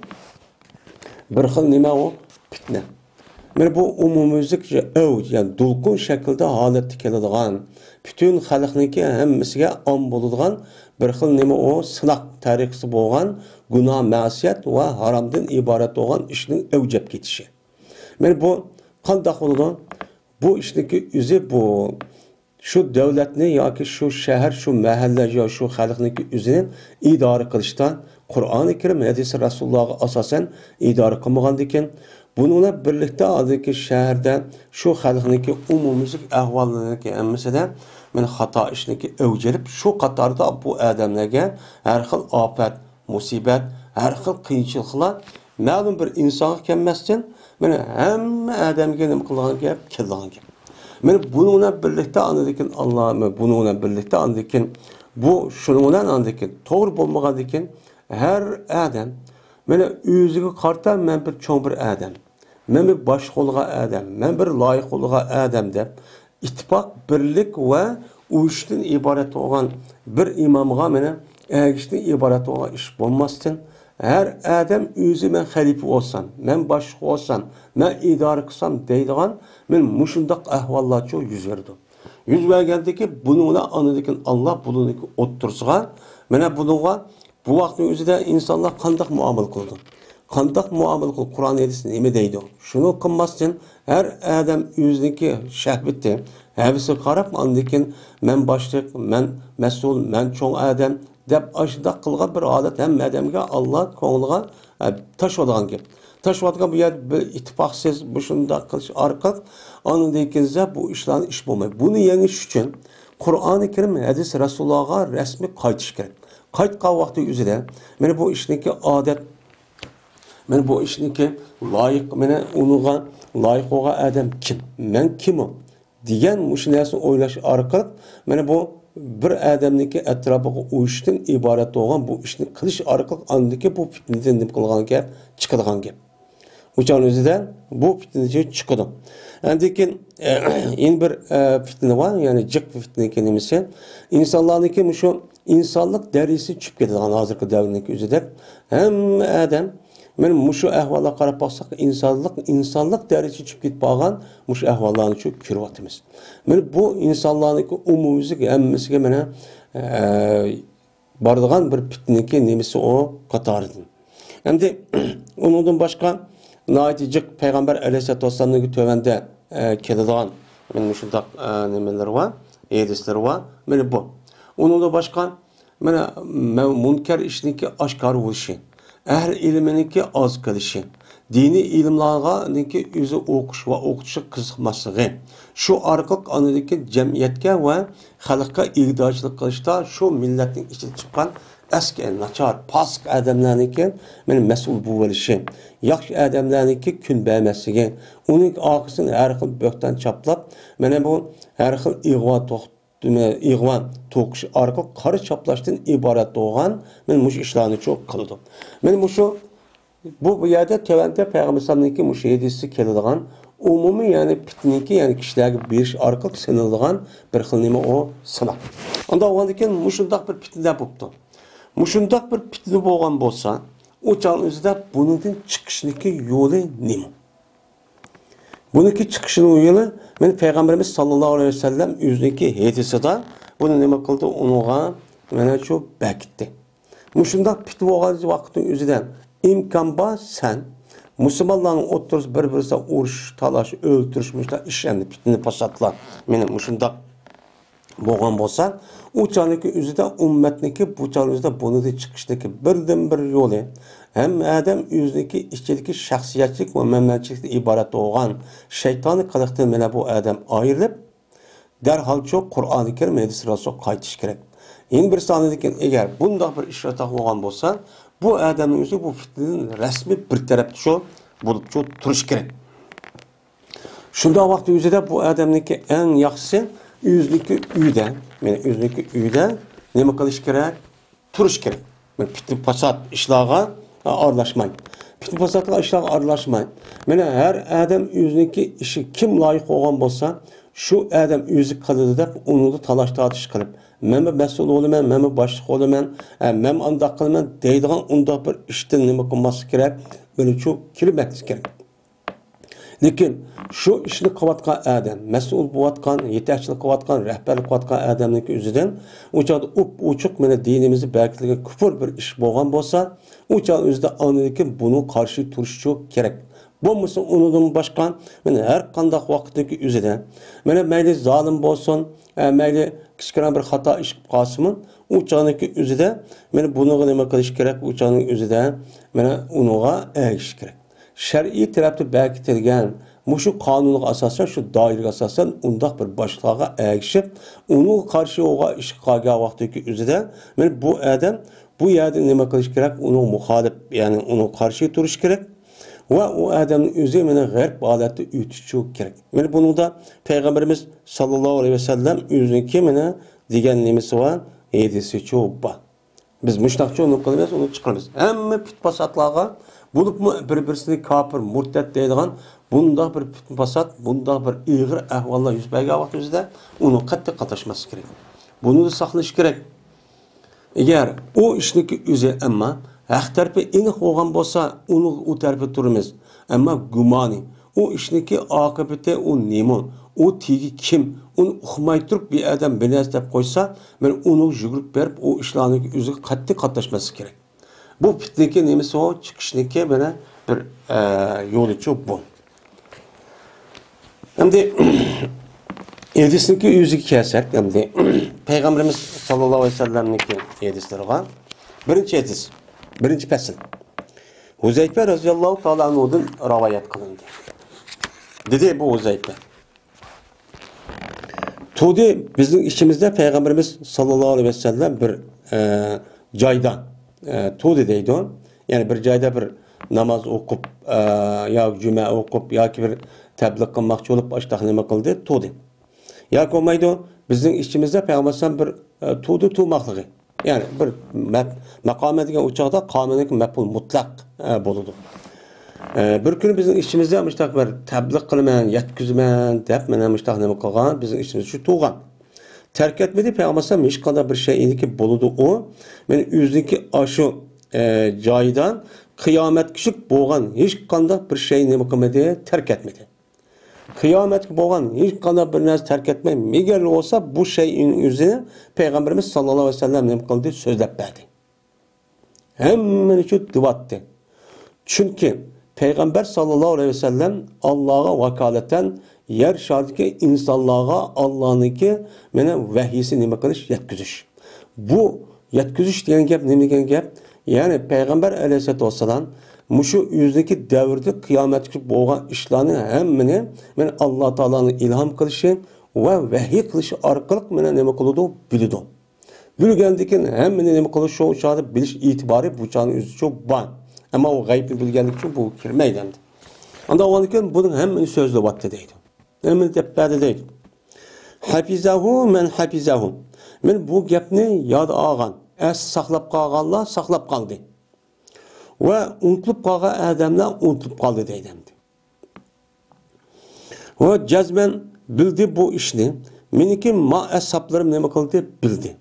بىر خىل نېمە ئۇ؟ پىتنە. مانا بۇ ئومۇميۈزلۈك ئەۋج، يەنى دولقۇن شەكلىدە ھالەتتە كېلىدىغان، پۈتۈن خەلقنىڭكى ھەممىسىگە ئام بولىدىغان بىر خىل نېمە ئۇ؟ سىناق تەرىقىسى بولغان گۇناھ، مەسىيەت ۋە ھارامدىن ئىبارەت بولغان ئىشنىڭ ئەۋج ئېلىپ كېتىشى. مانا بۇ قانداق بولىدۇ؟ بۇ ئىشنىڭكى ئۆزى بۇ شۇ دۆلەتنى ياكى شۇ شەھەر، شۇ مەھەللە يا شۇ خەلقنىڭكى ئۆزىنى ئىدارە قىلىشتا قۇرئانى كەرىم، ھەدىسى رەسۇلۇللاھقا ئاساسەن ئىدارە قىلمىغاندىكىن، بۇنىڭ بىلەن بىرلىكتە ھازىرقى شەھەردە شۇ خەلقنىڭكى ئومۇميۈزلۈك ئەھۋاللىرىنىڭكى ھەممىسىدە مانا خاتا ئىشنىڭكى ئەۋج ئېلىپ، شۇ قاتاردا بۇ ئادەملەرگە ھەر خىل ئاپەت، مۇسىبەت، ھەر خىل قىيىنچىلىقلار مەلۇم بىر ئىنسانغا كەلمەستىن، مانا ھەممە ئادەمگە نېمە قىلىدىغان گەپ، كېلىدىغان گەپ. مانا بۇنىڭ بىلەن بىرلىكتە ئاندىن كېيىن ئاللا، بۇنىڭ بىلەن بىرلىكتە ئاندىن كېيىن بۇ شۇنىڭ بىلەن ئاندىن كېيىن توغرا بولمىغاندىن كېيىن ھەر ئادەم مانا ئۆزىگە قارىتا مەن بىر چوڭ بىر ئادەم، مەن بىر باشقا بولغان ئادەم، مەن بىر لايىق بولغان ئادەم دەپ ئىتتىپاق، بىرلىك ۋە ئۇيۇشۇشتىن ئىبارەت بولغان بىر ئىمامغا مانا ئەگىشىشتىن ئىبارەت بولغان ئىش بولماستىن، ھەر ئادەم ئۆزى مەن خەلىپە بولسام، مەن باشلىق بولسام، مەن ئىدارە قىلسام دەيدىغان مانا مۇشۇنداق ئەھۋاللارچۇ يۈز بېرىدۇ. يۈز بەرگەندىكى بۇنىڭ بىلەن ئاندىن كېيىن ئاللا بۇنىڭ ئوتتۇرىسىغا مانا بۇنىڭغا بۇ ۋاقىتنىڭ ئۆزىدە ئىنسانلار قانداق مۇئامىلە قىلىدۇ؟ قانداق مۇئامىلە قىلىدۇ؟ قۇرئان ھەدىس نېمە دەيدۇ؟ شۇنى قىلماستىن، ھەر ئادەم ئۆزىنىڭكى شەھۋىتى، ھەۋىسىگە قاراپ، ئاندىن كېيىن مەن باشلىق، مەن مەسئۇل، مەن چوڭ ئادەم دەپ ئاشۇنداق قىلغان بىر ھالەت ھەممە ئادەمگە ئاللا كۆڭلىگە، ئە، تاشلاۋاتقان گەپ. تاشلاۋاتقان بۇ يەردە بىر ئىتتىپاقسىز مۇشۇنداق قىلىش ئارقىلىق ئاندىن كېيىن بۇ ئىشلارنى ئىش بولمايدۇ. بۇنى يېڭىش ئۈچۈن قۇرئانى كەرىم، ھەدىس رەسۇلۇللاھقا رەسمىي قايتىش كېرەك. قايتقان ۋاقتى ئۆزىدە، مانا بۇ ئىشنىڭكى ئادەت، مانا بۇ ئىشنىڭكى لايىق، مانا ئۇنىڭغا لايىق بولغان ئادەم كىم؟ مەن كىم ئۇ؟ دېگەن مۇشۇ نەرسىنى ئويلاش ئارقىلىق، مانا بۇ بىر ئادەمنىڭكى ئەتراپىغا ئۇيۇشۇشتىن ئىبارەت بولغان بۇ ئىشنى قىلىش ئارقىلىق ئاندىكى بۇ پىتنىدىن نېمە قىلغان گەپ؟ چىقىدىغان گەپ. ئۇ چاغنىڭ ئۆزىدە بۇ پىتنە چىقىدۇ. ئاندىن كېيىن، يەنە بىر، ئە، پىتنە بار، يەنى جىق پىتنىنىڭكى نېمىسى؟ ئىنسانلارنىڭكى مۇشۇ ئىنسانلىق دەرىجىسى چۈشۈپ كېتىدىغان ھازىرقى دەۋرنىڭكى ئۆزىدە. ھەممە ئادەم، مانا مۇشۇ ئەھۋالغا قاراپ باقساق، ئىنسانلىق، ئىنسانلىق دەرىجىسى چۈشۈپ كېتىپ قالغان مۇشۇ ئەھۋاللارنى شۇ كۆرۈۋاتىمىز. مانا بۇ ئىنسانلارنىڭكى ئومۇميۈزلۈك ھەممىسىگە مانا، ئە، بارىدىغان بىر پىتنىنىڭكى نېمىسى ئۇ قاتارىدىن. ئەمدى ئۇنىڭدىن باشقا ناھايىتى جىق پەيغەمبەر ئەلەيھىسسالاتۇ ۋەسسالامنىڭ تۆۋەندە، ئە، كېلىدىغان مانا مۇشۇنداق، ئە، نېمىلىرى بار، ھەدىسلىرى بار. مانا بۇ. ئۇنىڭدىن باشقا مانا مە-، مۇنكەر ئىشنىڭكى ئاشكارا بولۇشى، ئەھلى ئىلمىنىڭكى ئاز قېلىشى، دىنىي ئىلىملارغانىڭكى ئۆزى ئوقۇش ۋە ئوقۇتۇشقا قىزىقماسلىقى، شۇ ئارقىلىق ئاندىن كېيىن جەمئىيەتكە ۋە خەلققە ئىگىدارچىلىق قىلىشتا شۇ مىللەتنىڭ ئىچىدە چىققان ئەسكى، ناچار، پاسىق ئادەملەرنىڭكى مانا مەسئۇل بولۇۋېلىشى، ياخشى ئادەملەرنىڭكى كۈن بەرمەسلىكى، ئۇنىڭ ئارقىسىدىن ھەر خىل بۆھتان چاپلاپ، مانا بۇ ھەر خىل ئىغۋا توق-، ئىغۋا توقۇش ئارقىلىق قارا چاپلاشتىن ئىبارەت بولغان مانا مۇشۇ ئىشلارنىچۇ قىلىدۇ. مانا مۇشۇ بۇ، بۇ يەردە تۆۋەندە پەيغەمبەر ئەلەيھىسسالامنىڭكى مۇشۇ ھەدىسى كېلىدىغان ئومۇمىي، يەنى پىتنىنىڭكى، يەنى كىشىلەرگە بېرىش ئارقىلىق سېلىنىدىغان بىر خىل نېمە ئۇ سىناق. ئۇنداق بولغاندىن كېيىن مۇشۇنداق بىر پىتنە بولۇپتۇ. مۇشۇنداق بىر پىتنە بولغان بولسا، ئۇ چاغنىڭ ئۆزىدە بۇنىڭدىن چىقىشنىڭكى يولى نېمە؟ بۇنىڭكى چىقىشنىڭ يولى، مانا پەيغەمبىرىمىز ساللاللاھۇ ئەلەيھى ۋەسەللەم ئۆزىنىڭكى ھەدىسىدا بۇنى نېمە قىلدى؟ ئۇنىڭغا مانا شۇ بەكىتتى. مۇشۇنداق پىتنە بولغان ۋاقىتنىڭ ئۆزىدە ئىمكان بار سەن مۇسۇلمانلارنىڭ ئوتتۇرىسىدا بىر-بىرسىدە ئۇرۇش، تالاش، ئۆلتۈرۈش، مۇشۇنداق ئىش ئەمدى پىتنە پاساتلار. مانا مۇشۇنداق بولغان بولسا، ئۇ چاغنىڭكى ئۆزىدە ئۈممەتنىڭكى بۇ چاغنىڭ ئۆزىدە بۇنىڭدىن چىقىشتىكى بىردىنبىر يولى، ھەممە ئادەم ئۆزىنىڭكى ئىچىدىكى شەخسىيەتچىلىك ۋە مەنمەنچىلىكتىن ئىبارەت بولغان شەيتانىي قىلىقتىن مانا بۇ ئادەم ئايرىلىپ، دەرھالچۇ قۇرئانى كەرىم، ھەدىس رەسۇلغا قايتىش كېرەك. يەنە بىر سانىدىن كېيىن، ئەگەر بۇنداق بىر ئىش ئاتاق بولغان بولسا، بۇ ئادەمنىڭ ئۆزى بۇ پىتنىدىن رەسمىي بىر تەرەپچۇ بولۇپچۇ تۇرۇش كېرەك. شۇنداق ۋاقىت ئۆزىدە بۇ ئادەمنىڭكى ئەڭ ياخشىسى ئۆزىنىڭكى ئۆيىدە، يەنى ئۆزىنىڭكى ئۆيىدە نېمە قىلىش كېرەك؟ تۇرۇش كېرەك. پىتنە پاسات ئىشلارغا ئارىلاشماي. پىتنە پاساتلىق ئىشلارغا ئارىلاشماي. مانا ھەر ئادەم ئۆزىنىڭكى ئىشى كىم لايىق بولغان بولسا، شۇ ئادەم ئۆزى قىلىدۇ دەپ ئۇنىڭدا تالاش تارتىش قىلىپ، مەنمۇ مەسئۇل بولىمەن، مەنمۇ باشلىق بولىمەن، ھە، مەنمۇ ئانداق قىلىمەن دەيدىغان ئۇنداق بىر ئىشتىن نېمە قىلماسلىق كېرەك، بىرىنچى كېلىپ كېتىش كېرەك. لېكىن شۇ ئىشنى قىلىۋاتقان ئادەم، مەسئۇل بولۇۋاتقان، يېتەكچىلىك قىلىۋاتقان، رەھبەرلىك قىلىۋاتقان ئادەمنىڭكى ئۆزىدىن ئۇ چاغدا ئوپئوچۇق مانا دىنىمىزدا بەكىتىلگەن كۇپۇر بىر ئىش بولغان بولسا، ئۇ چاغ ئۆزىدە ئاندىن كېيىن بۇنىڭغا قارشى تۇرۇشچۇ كېرەك. بولمىسا ئۇنىڭدىن باشقا مانا ھەر قانداق ۋاقىتتىكى ئۆزىدە، مانا مەيلى زالىم بولسۇن، ئە، مەيلى كىچىككىنە بىر خاتا ئىش قىلىپ قالسىمۇ، ئۇ چاغنىڭكى ئۆزىدە مانا بۇنىڭغا نېمە قىلىش كېرەك؟ ئۇ چاغنىڭ ئۆزىدە مانا ئۇنىڭغا ئەگىشىش كېرەك. شەرئىي تەرەپتە بەكىتىلگەن مۇشۇ قانۇنغا ئاساسەن، شۇ دائىرىگە ئاساسەن ئۇنداق بىر باشلىقلارغا ئەگىشىپ، ئۇنىڭغا قارشى بولغان ئىشقا قالغان ۋاقتىدىكى ئۆزىدە، مانا بۇ ئادەم بۇ يەردە نېمە قىلىش كېرەك؟ ئۇنىڭغا مۇخالىپ، يەنى ئۇنىڭغا قارشى تۇرۇش كېرەك. ۋە ئۇ ئادەمنىڭ ئۆزى مانا غەرق ھالەتتە ئۆتۈشى كېرەك. مانا بۇنىڭدا پەيغەمبىرىمىز ساللاللاھۇ ئەلەيھى ۋەسەللەم ئۆزىنىڭكى مانا دېگەن نېمىسى بار؟ ھەدىسىچۇ بار. بىز مۇشۇنداقچە ئۇنى قىلىمىز، ئۇنى چىقىرىمىز. ھەممە پىت پاساتلارغا، بولۇپمۇ بىر-بىرسىنى كاپىر، مۇرتەت دەيدىغان بۇنداق بىر پىت پاسات، بۇنداق بىر ئېغىر ئەھۋاللار يۈز بەرگەن ۋاقتىمىزدا ئۇنى قەتئىي قاتناشماسلىق كېرەك. بۇنى ساقلىنىش كېرەك. ئەگەر ئۇ ئىشنىڭكى ئۆزى، ئەمما ھەق تەرىپى ئېنىق بولغان بولسا، ئۇنىڭ ئۇ تەرىپىدە تۇرىمىز. ئەمما گۇمانى، ئۇ ئىشنىڭكى ئاقىۋىتى ئۇ نېمە، ئۇ تېگى كىم، ئۇنى ئۇقماي تۇرۇپ بىر ئادەم بىر نەرسە دەپ قويسا، مەن ئۇنىڭغا يۈگۈرۈپ بېرىپ ئۇ ئىشلارنىڭكى ئۆزىگە قەتئىي قاتناشماسلىق كېرەك. بۇ پىتنىكى نېمىسى ئۇ؟ چىقىشنىكى مانا بىر، ئە، يولىچۇ بۇ. ئەمدى ھەدىسنىڭكى ئۆزىگە كەلسەك، ئەمدى پەيغەمبىرىمىز ساللاللاھۇ ئەلەيھى ۋەسەللەمنىڭكى ھەدىسلىرىغا. بىرىنچى ھەدىس، بىرىنچى پەسىل. ھۇزەيپە رەزىياللاھۇ تائالا ئەنھۇدىن رىۋايەت قىلىندى. دېدى بۇ ھۇزەيپە. تۇردى بىزنىڭ ئىچىمىزدە پەيغەمبىرىمىز ساللاللاھۇ ئەلەيھى ۋەسەللەم بىر، ئە، جايدا، ئە، تۇردى دەيدۇ. يەنى بىر جايدا بىر ناماز ئوقۇپ، ئە، يا جۈمە ئوقۇپ ياكى بىر تەبلىغ قىلماقچى بولۇپ ئاشتاق نېمە قىلدى؟ تۇردى. ياكى بولمايدۇ، بىزنىڭ ئىچىمىزدە پەيغەمبەر ئەلەيھىسسالام بىر، ئە، تۇردى تۇرماقلىقى. يەنى بىر مەپ-، مەقامە دېگەن ئۇ چاغدا قامەنىڭكى مەپئۇل مۇتلەق، ئە، بولىدۇ. ئە، بىر كۈنى بىزنىڭ ئىچىمىزدە مۇشتاق بىر تەبلىغ قىلىمەن، يەتكۈزىمەن دەپ مانا مۇشتاق نېمە قىلغان، بىزنىڭ ئىچىمىزدە شۇ تۇرغان. تەرك ئەتمىدى پەيغەمبەر ئەلەيھىسسالام ھېچقانداق بىر شەيئىنىكى بولىدۇ ئۇ. مانا ئۆزىنىڭكى ئاشۇ، ئە، جايىدا قىيامەتكىچە بولغان ھېچقانداق بىر شەيئىنى نېمە قىلمىدى، تەرك ئەتمىدى. قىيامەتكە بولغان ھېچقانداق بىر نەرسە تەرك ئەتمەي، مەگەر بولسا بۇ شەيئىنىڭ ئۆزىنى پەيغەمبىرىمىز ساللاللاھۇ ئەلەيھى ۋەسەللەم نېمە قىلدى؟ سۆزلەپ بەردى. ھەممىنى شۇ دېۋاتتى. چۈنكى پەيغەمبەر ساللاللاھۇ ئەلەيھى ۋەسەللەم ئاللاغا ۋاكالىتەن يەر شارىدىكى ئىنسانلارغا ئاللانىڭكى مانا ۋەھىيسى نېمە قىلىش، يەتكۈزۈش. بۇ يەتكۈزۈش دېگەن گەپ نېمە دېگەن گەپ؟ يەنى پەيغەمبەر ئەلەيھىسسالاتۇ ۋەسسالام مۇشۇ ئۆزىنىڭكى دەۋرىدە قىيامەتكىچە بولغان ئىشلارنى ھەممىنى مانا ئاللا تائالانىڭ ئىلھام قىلىشى ۋە ۋەھىي قىلىشى ئارقىلىق مانا نېمە قىلىدۇ؟ بىلىدۇ. بىلگەندىن كېيىن ھەممىنى نېمە قىلىش، شۇ چاغدا بىلىش ئېتىبارى بۇ چاغنىڭ ئۆزىچۇ بار. ئەمما ئۇ غەيبنى بىلگەنلىكى ئۈچۈن بۇ كىرمەيدۇ ئەمدى. ئانداق بولغاندىن كېيىن بۇنىڭ ھەممىنى سۆزلەۋاتتى دەيدۇ. ھەممىنى دەپ بەردى دەيدۇ. حەفىزەھۇ مەن ھەفىزەھۇ. مانا بۇ گەپنى ياد ئالغان، ئەستە ساقلاپ قالغانلار ساقلاپ قالدى. ۋە ئۇنتۇلۇپ قالغان ئادەملەر ئۇنتۇلۇپ قالدى دەيدۇ ئەمدى. ۋە جەزمەن بىلدى بۇ ئىشنى. مېنىڭكى ما ئەسھابلىرىم نېمە قىلدى؟ بىلدى.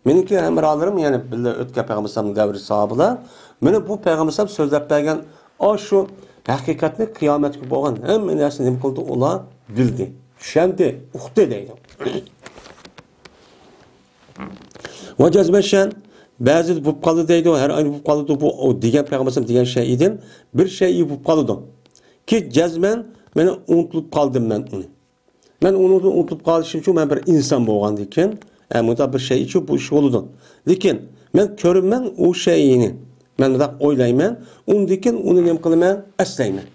مېنىڭكى ھەمراھلىرىم، يەنى بىللە ئۆتكەن پەيغەمبەر ئەلەيھىسسالام دەۋرى ساھابىلەر، مانا بۇ پەيغەمبەر ئەلەيھىسسالام سۆزلەپ بەرگەن ئاشۇ ھەقىقەتنى، قىيامەتكە بولغان ھەممە نەرسىنى نېمە قىلدى؟ ئۇلار بىلدى، چۈشەندى، ئۇقتى دەيدۇ. ۋە جەزمەن شەن، بەزىدە بولۇپ قالدى دەيدۇ، ھەر ئايدا بولۇپ قالىدۇ بۇ، ئۇ دېگەن پەيغەمبەر ئەلەيھىسسالام دېگەن شەيئىدىن بىر شەيئى بولۇپ قالىدۇ. كى جەزمەن مانا ئۇنتۇلۇپ قالدىم مەن ئۇنى. مەن ئۇنىڭدىن ئۇنتۇلۇپ قالىشىم ئۈچۈن مەن بىر ئىنسان بولغاندىن كېيىن، ئە، مۇنداق بىر شەيئى ئۈچۈن بۇ ئىش بولىدۇ. لېكىن مەن كۆرىمەن ئۇ شەيئىنى. مەن مۇنداق ئويلايمەن، ئۇندىن كېيىن ئۇنى نېمە قىلىمەن؟ ئەسلەيمەن.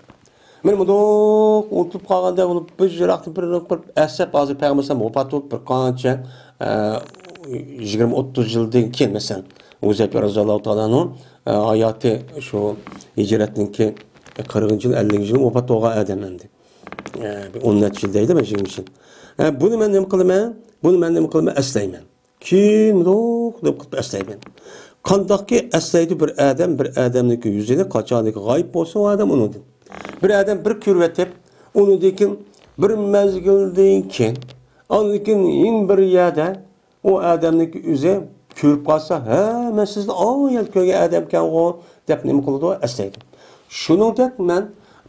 مانا مۇنداق ئۇنتۇلۇپ قالغاندا بولۇپ، بىر يىراقتىن بىر بىر ئەسلەپ، ھازىر پەيغەمبەر ئەلەيھىسسالام ۋاپات بولۇپ بىر قانچە، ئە، يىگىرمە ئوتتۇز يىلدىن كېيىن، مەسىلەن، ھۇزەيپە رەزىياللاھۇ تائالا ئەنھۇ، ئە، ھاياتى شۇ ھىجرەتنىڭكى قىرىقىنچى يىل، ئەللىكىنچى يىلى ۋاپات بولغان ئادەم ئەمدى. ئە، بىر ئون نەچچە يىل دەيدۇ، مەن يىگىرمە يىل. ئە، بۇنى مەن نېمە قىلىمەن؟ بۇنى مەن نېمە قىلىمەن؟ ئەسلەيمەن. كېيىن مۇنداق دەپ قىلىپ ئەسلەيمەن. قانداقكى ئەسلەيدۇ بىر ئادەم بىر ئادەمنىڭكى يۈزىنى، قاچانكى غايىب بولسا ئۇ ئادەم ئۇنىڭدىن. بىر ئادەم بىر كۆرۈۋېتىپ، ئۇنىڭدىن كېيىن بىر مەزگىلدىن كېيىن، ئاندىن كېيىن يەنە بىر يەردە ئۇ ئادەمنىڭكى ئۆزى كۆرۈپ قالسا، ھە، مەن سىزنى ئاۋۋال كۆرگەن ئادەمكەنغۇ، دەپ نېمە قىلىدۇ؟ ئەسلەيدۇ. شۇنىڭدەك مەن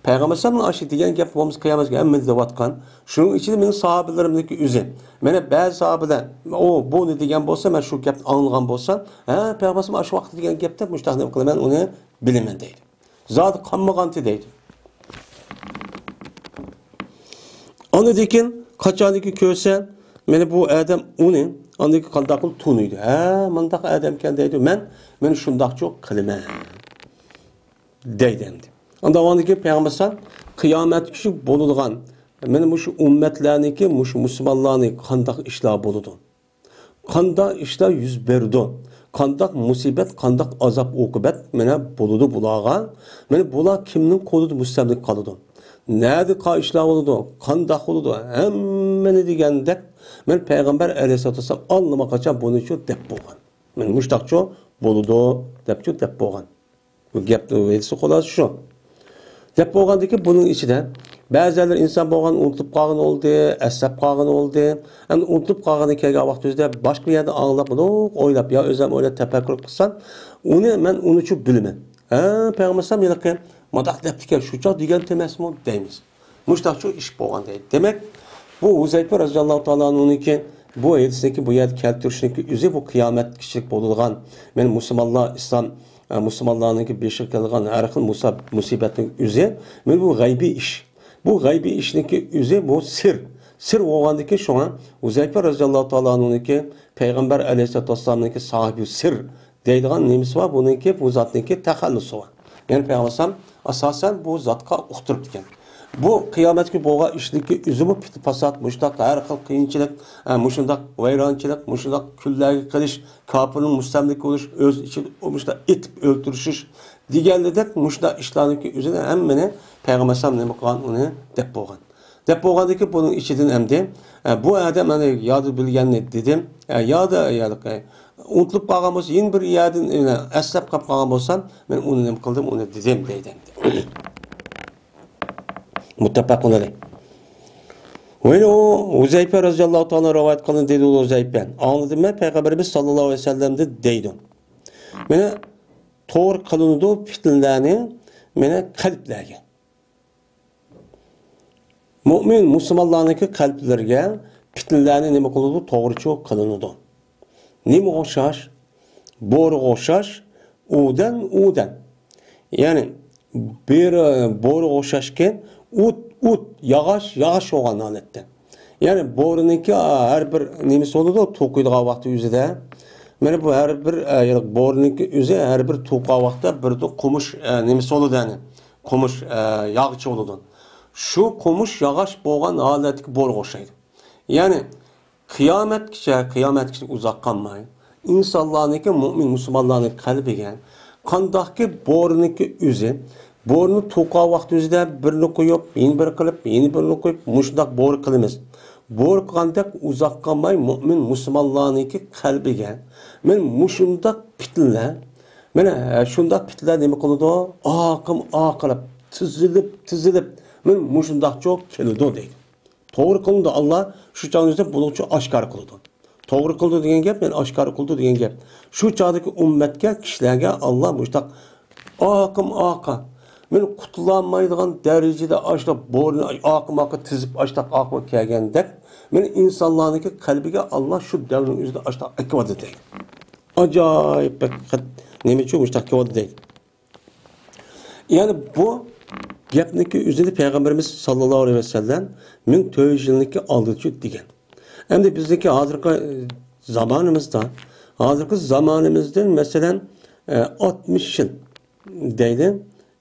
پەيغەمبەر ئەلەيھىسسالامنىڭ ئاشۇ دېگەن گەپ بولمىسا، قىيامەتكە ھەممە دەۋاتقان. شۇنىڭ ئىچىدە مېنىڭ ساھابىلىرىمنىڭكى ئۆزى. مانا بەزى ساھابىلەر، ئۇ بۇنى دېگەن بولسا، مەن شۇ گەپنى ئاڭلىغان بولسام، ھە، پەيغەمبەر ئەلەيھىسسالام ئاشۇ ۋاقىتتا دېگەن گەپ دەپ، مۇشۇنداق نېمە قىلىمەن، ئۇنى بىلىمەن دەيدۇ. زادى قالمىغانتى دەيدۇ. ئاندىن كېيىن قاچانكى كۆرسە، مانا بۇ ئادەم ئۇنى ئاندىن كېيىن قانداق قىلىپ تونۇيدۇ؟ ھە، مۇنداق ئادەمكەن دەيدۇ. مەن، مەن شۇنداقچۇ قىلىمەن دەيدۇ ئەمدى. ئاندىن كېيىن پەيغەمبەر ئەلەيھىسسالام قىيامەتكىچە بولىدىغان، مانا مۇشۇ ئۈممەتلەرنىڭكى، مۇشۇ مۇسۇلمانلارنىڭ قانداق ئىشلار بولىدۇ؟ قانداق ئىشلار يۈز بېرىدۇ؟ قانداق مۇسىبەت، قانداق ئازاب-ئوقۇبەت مانا بولىدۇ بۇلارغا؟ مانا بۇلار كىمنىڭ قولىدا مۇستەملىكە قالىدۇ؟ نەدە قا-، ئىشلار بولىدۇ؟ قانداق بولىدۇ؟ ھەممىنى دېگەندەك، مانا پەيغەمبەر ئەلەيھىسسالاتۇ ۋەسسالام ئاللىماقاچان بۇنىچۇ دەپ بولغان. مانا مۇشتاقچۇ بولىدۇ دەپچۇ دەپ بولغان. بۇ گەپنىڭ ھەقىقىي خۇلاسىسى شۇ. دەپ بولغاندىكىن، بۇنىڭ ئىچىدە بەزىلەر ئىنسان بولغان، ئۇنتۇپ قالغىنى بولدى، ئەسلەپ قالغىنى بولدى. ئەمدى ئۇنتۇپ قالغىنى كەلگەن ۋاقتى ئۆزىدە باشقا يەردە ئاڭلاپ، مۇنداق ئويلاپ، يا ئۆزۈم ئويلاپ، تەپەككۇر قىلسام، ئۇنى مەن ئۇنىچۇ بىلىمەن. ھە، پەيغەمبەر ئەلەيھىسسالام ھېلىقى مۇنداق دەپتىكەن، شۇ چاغ دېگەنتى ئەمەسمۇ دەيمىز. مۇشۇنداقچۇ ئىش بولغان دەيدۇ. دېمەك، بۇ ھۇزەيپە رەزىياللاھۇ تائالا ئەنھۇنىڭكى بۇ ھەدىسنىڭكى بۇ يەردە كەلتۈرۈشنىڭكى ئۆزى بۇ قىيامەتكىچىلىك بولىدىغان، مەن مۇسۇلمانلار، ئىسلام، ئە، مۇسۇلمانلارنىڭكى بېشىغا كېلىدىغان ھەر خىل مۇسا-، مۇسىبەتنىڭ ئۆزى، مەن بۇ غەيبىي ئىش. بۇ غەيبىي ئىشنىڭكى ئۆزى بۇ سىر. سىر بولغاندىكى شۇڭا ھۇزەيپە رەزىياللاھۇ تائالا ئەنھۇنىڭكى پەيغەمبەر ئەلەيھىسسالاتۇ ۋەسسالامنىڭكى ساھىبى سىر دەيدىغان نېمىسى بار؟ بۇنىڭكى، بۇ زاتنىڭكى تەخەللۇسى بار. يەنى پەيغەمبەر ئەلەيھىسسالام ئاساسەن بۇ زاتقا ئۇقتۇرۇپتىكەن. بۇ قىيامەتكە بولغان ئىشنىڭكى ئۆزىمۇ پىتنە-پاسات، مۇشۇنداق ھەر خىل قىيىنچىلىق، ئە، مۇشۇنداق ۋەيرانچىلىق، مۇشۇنداق كۈنلەرگە قېلىش، كاپىرنىڭ مۇستەملىكە بولۇش، ئۆز ئىچىدە مۇشۇنداق ئېتىپ ئۆلتۈرۈشۈش دېگەندەك مۇشۇنداق ئىشلارنىڭكى ئۆزىنى ھەممىنى پەيغەمبەر ئەلەيھىسسالام نېمە قىلغان، ئۇنى دەپ بولغان. دەپ بولغاندىكىن بۇنىڭ ئىچىدىن ئەمدى، ئە، بۇ ئادەم مانا يادا بىلگەننى دېدىم، ئە، يادا، يادا، ئە، ئۇنتۇلۇپ قالغان بولسا، يەنە بىر يەردىن، ئە، ئەسلەپ قاپ قالغان بولسام، مەن ئۇنى نېمە قىلدىم، ئۇنى دېدىم دەيدۇ ئەمدى. مۇتتەپەقۇن ئەلەيھ. ۋە ئۇ ھۇزەيپە رەزىياللاھۇ تائالا رىۋايەت قىلغان دېدى ئۇ ھۇزەيپە. ئاڭلىدىم مەن پەيغەمبىرىمىز ساللاللاھۇ ئەلەيھى ۋەسەللەمدىن دەيدۇ. مانا توغرا قىلىنىدۇ پىتنىلەرنى، مانا قەلبلەرگە. مۆمىن مۇسۇلمانلارنىڭكى قەلبلىرىگە پىتنىلەرنى نېمە قىلىدۇ؟ توغرىچۇ قىلىنىدۇ. نېمىگە ئوخشاش؟ بورىغا ئوخشاش، ئۇدەن، ئۇدەن. يەنى بىر، بورىغا ئوخشاشكەن، ئوت، ئوت، ياغاچ، ياغاچ بولغان ھالەتتە. يەنى بورىنىڭكى ھەر بىر نېمىسى بولىدۇ، توقۇيدىغان ۋاقتى ئۆزىدە. مانا بۇ ھەر بىر، ئە، بورىنىڭكى ئۆزى ھەر بىر توقۇغان ۋاقىتتا بىر قومۇش، ئە، نېمىسى بولىدۇ، يەنى قومۇش، ئە، ياغىچى بولىدۇ. شۇ قومۇش ياغاچ بولغان ھالەتتىكى بورىغا ئوخشايدۇ. يەنى قىيامەتكىچە، قىيامەتكىچە ئۇزاق قالماي، ئىنسانلارنىڭكى، مۆمىن مۇسۇلمانلارنىڭ قەلبىگە قانداقكى بورىنىڭكى ئۆزى، بورىنى توقۇغان ۋاقتى ئۆزىدە بىرنى قويۇپ، يەنە بىر قىلىپ، يەنە بىرنى قويۇپ، مۇشۇنداق بورا قىلىمىز. بورا قىلغاندەك ئۇزاق قالماي مۆمىن مۇسۇلمانلارنىڭكى قەلبىگە مانا مۇشۇنداق پىتنىلەر، مانا، ھە، شۇنداق پىتنىلەر نېمە قىلىدۇ؟ ئاقىم ئاقىلىپ، تىزىلىپ، تىزىلىپ، مانا مۇشۇنداقچۇ كېلىدۇ دەيدۇ. توغرا قىلىنىدۇ. ئاللا شۇ چاغنى ئۆزىدە بۇلۇڭچۇ ئاشكارا قىلىدۇ. توغرا قىلىدۇ دېگەن گەپ، يەنى ئاشكارا قىلىدۇ دېگەن گەپ. شۇ چاغدىكى ئۈممەتكە، كىشىلەرگە ئاللا مۇشتاق ئاقىم ئاقا، مەن قۇتۇلالمايدىغان دەرىجىدە ئاشتاق بورىنى ئاقىم ئاقا تىزىپ ئاشتاق ئاقىم كەلگەندەك، مەن ئىنسانلارنىڭكى قەلبىگە ئاللا شۇ دەۋرنىڭ ئۆزىدە ئاشتاق ئەكىۋالدى دەيدۇ. ئاجايىپ بىر نېمىچۇ مۇشتاق كېلىۋالدى دەيدۇ. يەنى بۇ گەپنىكى ئۆزىنى پەيغەمبىرىمىز ساللاللاھۇ ئەلەيھى ۋەسەللەم مىڭ تۆت يۈز يىلنىكى ئالدىچۇ دېگەن. ئەمدى بىزنىڭكى ھازىرقى، ئە، زامانىمىزدا، ھازىرقى زامانىمىزدىن مەسىلەن، ئە، ئاتمىش يىل دەيلى.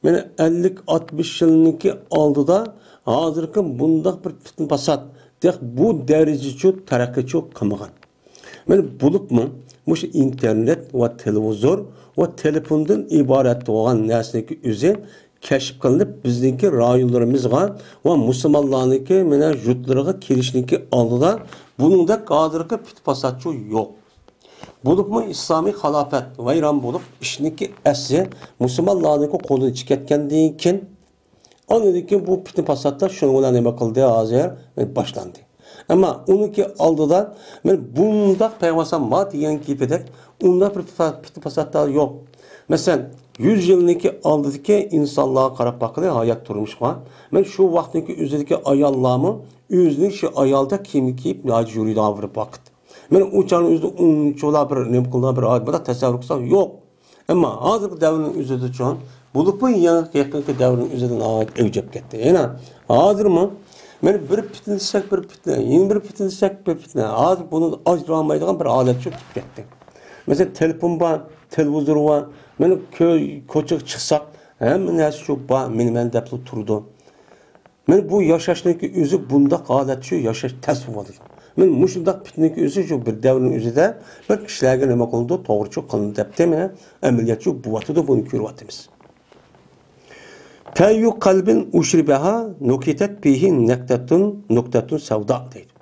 مانا ئەللىك ئاتمىش يىلنىڭكى ئالدىدا ھازىرقى بۇنداق بىر پىتنە پاسات، دەق بۇ دەرىجىچۇ تەرەققىيچۇ قىلمىغان. مانا بولۇپمۇ مۇشۇ ئىنتېرنېت ۋە تېلېۋىزور ۋە تېلېفوندىن ئىبارەت بولغان نەرسىنىڭكى ئۆزى كەشىپ قىلىنىپ، بىزنىڭكى رايونلىرىمىزغا ۋە مۇسۇلمانلارنىڭكى مانا يۇرتلىرىغا كېلىشنىڭكى ئالدىدا بۇنىڭدەك ھازىرقى پىتنە پاساتچۇ يوق. بولۇپمۇ ئىسلامىي خىلاپەت ۋەيران بولۇپ، ئىشنىڭكى ئەسلى مۇسۇلمانلارنىڭكى قولىدىن چىقىپ كەتكەندىن كېيىن، ئاندىن كېيىن بۇ پىتنە پاساتلار شۇنىڭ بىلەن نېمە قىلدى، ھازىر باشلاندى. ئەمما ئۇنىڭكى ئالدىدا مەن بۇنداق پەيغەمبەر ما دېگەن گېپىدەك ئۇنداق بىر پىتنە پاساتلار يوق. مەسىلەن، يۈز يىلنىڭكى ئالدىدىكى ئىنسانلارغا قاراپ باققىلى، ھايات تۇرمۇشقا. مەن شۇ ۋاقىتنىڭكى ئۆزىدىكى ئاياللارمۇ ئۆزىنىڭ شۇ ئايالدەك كىيىم كىيىپ، ناھايىتى يۈرىدىغان بىر ۋاقىت. مەن ئۇ چاغنىڭ ئۆزىدە ئۇنچىۋالا بىر نېمە قىلىدىغان بىر ھايات بۇنداق تەسەۋۋۇر قىلسام يوق. ئەمما ھازىرقى دەۋرنىڭ ئۆزىدىچۇ، بولۇپمۇ يېڭى يېقىنقى دەۋرنىڭ ئۆزىدە ناھايىتى ئەۋج ئېلىپ كەتتى. يەنە ھازىرمۇ مانا بىر پىتنە دېسەك بىر پىتنە، يەنە بىر پىتنە دېسەك بىر پىتنە. ھازىر بۇنىڭدىن ئاجرالمايدىغان بىر ھالەتچۇ كېلىپ كەتتى. مەسىلەن، تېلېفون بار، تېلېۋىزور بار. مانا كۆ-، كوچىغا چىقساق، ھەممە نەرسە شۇ بار، مېنى مەن دەپلا تۇرىدۇ. مانا بۇ ياشاشنىڭكى ئۆزى بۇنداق ھالەت شۇ ياشاش تەس بولۇۋاتىدۇ. مانا مۇشۇنداق پىتنىنىڭكى ئۆزى شۇ بىر دەۋرنىڭ ئۆزىدە بىر كىشىلەرگە نېمە قىلىدۇ، توغرىچۇ قىلىنىدۇ دەپتۇ، مانا ئەمەلىيەتچۇ بولۇۋاتىدۇ، بۇنى كۆرۈۋاتىمىز. فأي قلب أشربها نكتت فيه نكتة، نكتة سوداء دەيدۇ.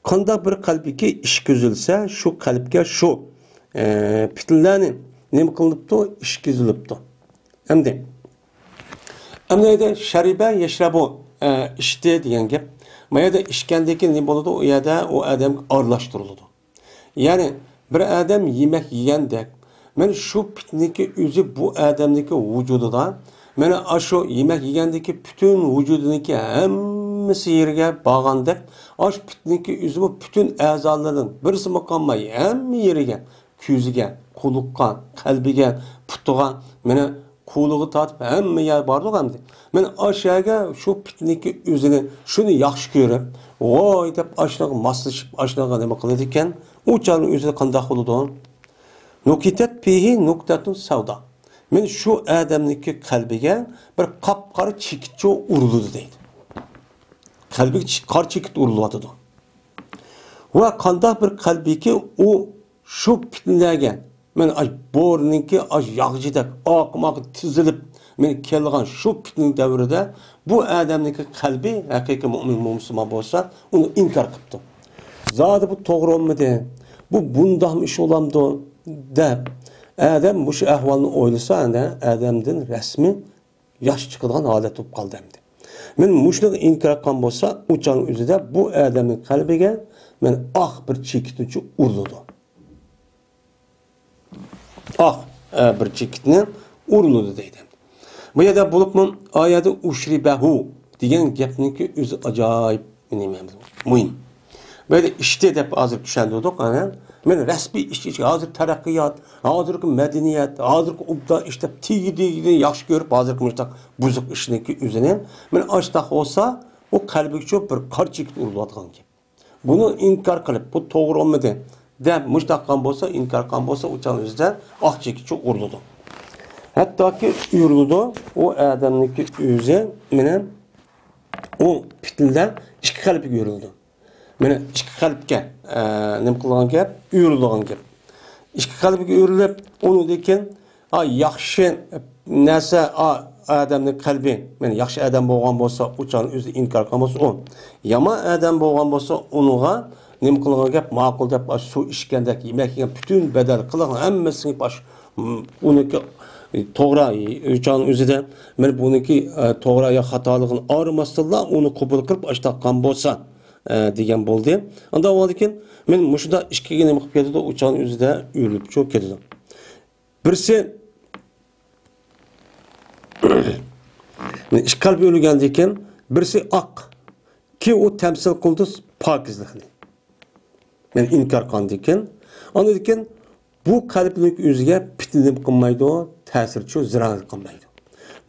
قانداق بىر قەلبكى ئىشقا ئۈزۈلسە، شۇ قەلبكە شۇ، ئە، پىتنىلەرنى نېمە قىلىنىپتۇ؟ ئىشقا ئۈزۈلۈپتۇ. ئەمدى، ئەمدى شەرىبە يەشرەبۇ، ئە، ئىچتى دېگەن گەپ. ما يەردە ئىچكەندىن كېيىن نېمە بولىدۇ؟ ئۇ يەردە ئۇ ئادەم ئارىلاشتۇرۇلىدۇ. يەنى بىر ئادەم يېمەك يېگەندەك، مانا شۇ پىتنىنىڭكى ئۆزى بۇ ئادەمنىڭكى ۋۇجۇدىدا، مانا ئاشۇ يېمەك يېگەندىكى پۈتۈن ۋۇجۇدىنىڭكى ھەممىسى يېرىگە بارغاندەك، ئاشۇ پىتنىنىڭكى ئۆزىمۇ پۈتۈن ئەزالىرىنىڭ بىرسىمۇ قالماي ھەممە يېرىگە، كۆزىگە، قۇلىقىغا، قەلبىگە، پۇتىغا، مانا قولىغا تارتىپ ھەممە يەر باردۇق ئەمدى. مانا ئاشۇ يەرگە شۇ پىتنىنىڭكى ئۆزىنى شۇنى ياخشى كۆرۈپ، ۋاي دەپ ئاشۇنىڭغا ماسلىشىپ، ئاشۇنىڭغا نېمە قىلىدىكەن، ئۇ چاغنىڭ ئۆزىدە قانداق بولىدۇ؟ نكتت فيه نكتة سوداء. مانا شۇ ئادەمنىڭكى قەلبىگە بىر قاپقارا چېكىتچۇ ئۇرۇلىدۇ دەيدۇ. قەلبىگە چېك-، قارا چېكىت ئۇرۇلۇۋاتىدۇ. ۋە قانداق بىر قەلبكى ئۇ شۇ پىتنىلەرگە، مانا ئاش بورىنىڭكى ئاش ياغىچىدەك ئاقىماققا تىزىلىپ، مانا كېلىدىغان شۇ پىتنىنىڭ دەۋرىدە بۇ ئادەمنىڭكى قەلبى، ھەقىقىي مۇئمىن مۇسۇلمان بولسا، ئۇنى ئىنكار قىپتۇ. زادى بۇ توغرا بولمىدى، بۇ بۇنداقمۇ ئىش بولامدۇ دەپ، ئادەم مۇشۇ ئەھۋالنى ئويلىسا، ئەنە ئادەمدىن رەسمىي ياش چىقىدىغان ھالەت بولۇپ قالدى ئەمدى. مانا مۇشۇنى ئىنكار قىلغان بولسا، ئۇ چاغنىڭ ئۆزىدە بۇ ئادەمنىڭ قەلبىگە مانا ئاق بىر چېكىتنىچۇ ئۇرۇلىدۇ. ئاق، ئە، بىر چېكىتنى ئۇرۇلىدۇ دەيدۇ. بۇ يەردە بولۇپمۇ ئايەتتە ئۇشرىبەھۇ دېگەن گەپنىڭكى ئۆزى ئاجايىپ نېمە، مۇھىم. بۇ يەردە ئىچتى دەپ ھازىر چۈشەندۈردۇق، ئەنە. مانا رەسمىي ئىچ، ئىچ، ھازىر تەرەققىيات، ھازىرقى مەدەنىيەت، ھازىرقى ئوبدان ئىش دەپ تېگى-تېگىدىن ياخشى كۆرۈپ، ھازىرقى مۇشۇنداق بۇزۇق ئىشنىڭكى ئۆزىنى، مانا ئاشتاق بولسا، ئۇ قەلبىگىچۇ بىر قارا چېكىت ئۇرۇلۇۋاتقان گەپ. بۇنى ئىنكار قىلىپ، بۇ توغرا بولمىدى دەپ مۇشۇنداق قىلغان بولسا، ئىنكار قىلغان بولسا، ئۇ چاغنىڭ ئۆزىدە ئاق چېكىتچۇ ئۇرۇلىدۇ. ھەتتاكى ئۇرۇلىدۇ، ئۇ ئادەمنىڭكى ئۆزى مانا ئۇ پىتنىدە ئىككى قەلبكە ئۆرۈلىدۇ. مانا ئىككى قەلبكە، ئە، نېمە قىلىدىغان گەپ؟ ئۆرۈلىدىغان گەپ. ئىككى قەلبكە ئۆرۈلۈپ، ئۇنىڭدىن كېيىن، ئا، ياخشى نەرسە، ئا، ئادەمنىڭ قەلبى، مانا ياخشى ئادەم بولغان بولسا، ئۇ چاغنى ئۆزى ئىنكار قىلغان بولسا ئۇ. يامان ئادەم بولغان بولسا، ئۇنىڭغا نېمە قىلىدىغان گەپ؟ ماقۇل دەپ، ئاشۇ سۇ ئىچكەندەك، يېمەك يېگەن پۈتۈن بەدەل قىلغان ھەممىسىنى باش، ئۇنىڭكى توغرا، ئۇ چاغنىڭ ئۆزىدە مەن بۇنىڭكى، ئە، توغرا يا خاتالىقىنى ئايرىماستىنلا ئۇنى قوبۇل قىلىپ ئاشتاققان بولسا، ئە، دېگەن بولدى. ئانداق بولغاندىكىن مەن مۇشۇنداق ئىككىگە نېمە قىلىپ كېتىدۇ، ئۇ چاغنىڭ ئۆزىدە ئۆرۈلۈپچۇ كېتىدۇ. بىرسى، ئىككى قەلب ئۆرۈلگەندىن كېيىن، بىرسى ئاق، كى ئۇ تەمسىل قىلدى پاكىزلىقنى. يەنى ئىنكار قىلغاندىن كېيىن، ئاندىن كېيىن بۇ قەلبنىڭ ئۆزىگە پىتنە نېمە قىلمايدۇ، تەسىرچۇ زىرەن قىلمايدۇ.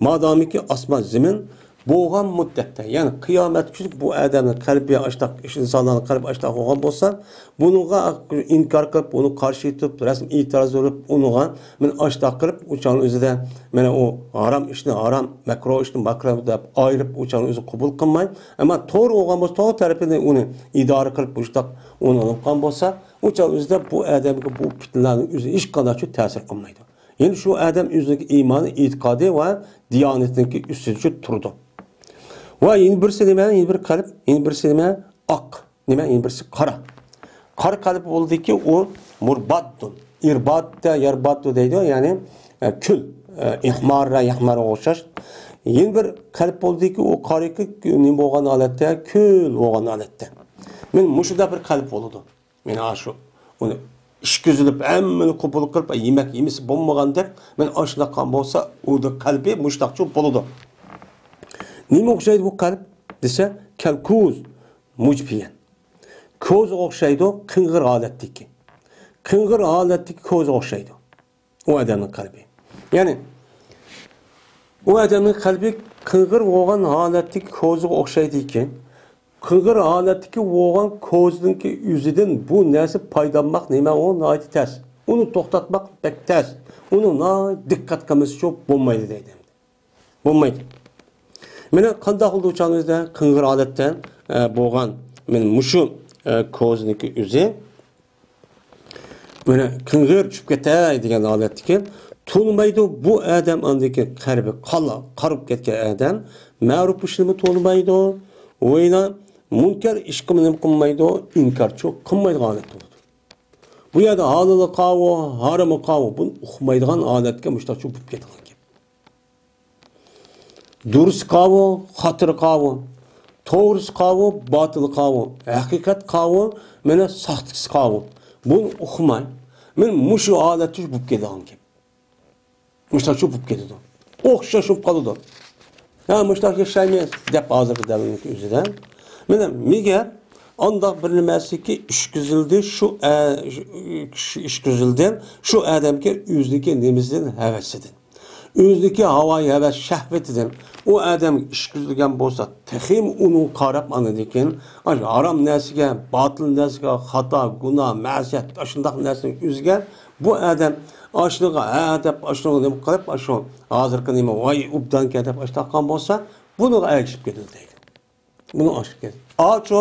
مادامىكى ئاسمان زېمىن بولغان مۇددەتتە، يەنى قىيامەت كۈنى بۇ ئادەمنىڭ قەلبى ئاشتاق، ئىنسانلارنىڭ قەلبى ئاشتاق بولغان بولسا، بۇنىڭغا ئىنكار قىلىپ، ئۇنى قارشى تۇرۇپ، رەسمىي ئېتىراز بېرىپ، ئۇنىڭغا مەن ئاشتاق قىلىپ، ئۇ چاغنىڭ ئۆزىدە مەن ئۇ ھارام ئىشنى ھارام، مەكرۇھ ئىشنى مەكرۇھ دەپ ئايرىپ، ئۇ چاغنىڭ ئۆزى قوبۇل قىلماي، ئەمما توغرا بولغان بولسا، توغرا تەرىپىنى ئۇنى ئىدارە قىلىپ، مۇشۇنداق ئۇنى قىلغان بولسا، ئۇ چاغ ئۆزىدە بۇ ئادەمگە بۇ پىتنىلەرنىڭ ئۆزى ھېچقانداق تەسىر قىلمايدۇ. يەنى شۇ ئادەم ئۆزىنىڭ ئىمانى، ئېتىقادى ۋە دىيانىتىنىڭكى ئۈستىدە تۇرىدۇ. ۋە يەنە بىرسى نېمە؟ يەنە بىر قەلب، يەنە بىرسى نېمە؟ ئاق. نېمە؟ يەنە بىرسى قارا. قارا قەلب بولدىكى ئۇ مۇرباددۇ. ئىرباددا، يارباددۇ دەيدۇ، يەنى، ئە، كۈل، ئە، ئىھماررا، يەھمارغا ئوخشاش. يەنە بىر قەلب بولدىكى ئۇ قارىكى نېمە بولغان ھالەتتە؟ كۈل بولغان ھالەتتە. مەن مۇشۇنداق بىر قەلب بولىدۇ. مەن ئاشۇ ئۇنى ئىچكۈزۈلۈپ، ھەممىنى قوبۇل قىلىپ، يېمەك يېمىسە بولمىغاندەك، مەن ئاشۇنداق قىلغان بولسا، ئۇ قەلبى مۇشتاقچۇ بولىدۇ. نېمە ئوخشايدۇ بۇ قەلب دېسە، كەلكۇز مۇجپىيەن. كوزىغا ئوخشايدۇ، قىڭغىر ھالەتتىكى. قىڭغىر ھالەتتىكى كوزىغا ئوخشايدۇ. ئۇ ئادەمنىڭ قەلبى. يەنى، ئۇ ئادەمنىڭ قەلبى قىڭغىر بولغان ھالەتتىكى كوزىغا ئوخشايدىكەن. قىڭغىر ھالەتتىكى بولغان كوزىنىڭكى ئۆزىدىن بۇ نەرسە پايدىلانماق نېمە ئۇ ناھايىتى تەس. ئۇنى توختاتماق بەك تەس. ئۇنى ناھايىتى دىققەت قىلمىسىچۇ بولمايدۇ دەيدۇ. بولمايدۇ. مانا قانداق بولدى ئۇ چاغنىڭ ئۆزىدە قىڭغىر ھالەتتە، ئە، بولغان مانا مۇشۇ، ئە، كوزىنىڭكى ئۆزى. مانا قىڭغىر چۈشۈپ كېتەي دېگەن ھالەتتىكى تونۇمايدۇ. بۇ ئادەم ئاندىكى قەلبى قالا، قارىپ كەتكەن ئادەم مەرۇپ ئىشنىمۇ تونۇمايدۇ. ۋەينا مۇنكەر ئىشقىمۇ نېمە قىلمايدۇ، ئىنكارچۇ قىلمايدىغان ھالەت بولىدۇ. بۇ يەردە ھالىلى قاۋۇ، ھارىمى قاۋۇ، بۇنى ئۇقمايدىغان ھالەتكە مۇشتاقچۇ بولۇپ كېتىدىغان گەپ. دۇرۇس قاۋۇ، خاتىرە قاۋۇ، توغرىسى قاۋۇ، باتىلى قاۋۇ، ھەقىقەت قاۋۇ، مانا ساختىسى قاۋۇ. بۇنى ئۇقماي، مانا مۇشۇ ھالەتتە بولۇپ كېتىدىغان گەپ. مۇشۇنداق چوپۇپ كېتىدۇ. ئوخشاش بولۇپ قالىدۇ. ھە، مۇشۇنداق ياشايمىز دەپ ھازىرقى دەۋرنىڭ ئۆزىدە. مانا مېگەر ئانداق بىر نېمەسىكى ئىچكۈزۈلدى، شۇ ئە-، شۇ ئىچكۈزۈلدى، شۇ ئادەمگە ئۆزىنىڭكى نېمىسىدىن، ھەۋىسىدىن. ئۆزىنىڭكى ھاۋايى ھەۋەس شەھۋىتىدىن ئۇ ئادەم ئىچكۈزۈلگەن بولسا، تېخىمۇ ئۇنىڭغا قاراپ ئاندىن كېيىن، ئاشۇ ھارام نەرسىگە، باتىل نەرسىگە، خاتا، گۇناھ، مەسىيەت، ئاشۇنداق نەرسىنىڭ ئۆزىگە بۇ ئادەم ئاشۇنىڭغا ھە دەپ، ئاشۇنىڭغا نېمە قىلىپ، ئاشۇ ھازىرقى نېمە ۋاي ئوبدانكەن دەپ ئاشۇنداققان بولسا، بۇنىڭغا ئەگىشىپ كېتىدۇ دەيدۇ. بۇنى ئاشۇ كېتىدۇ. ئاچۇ،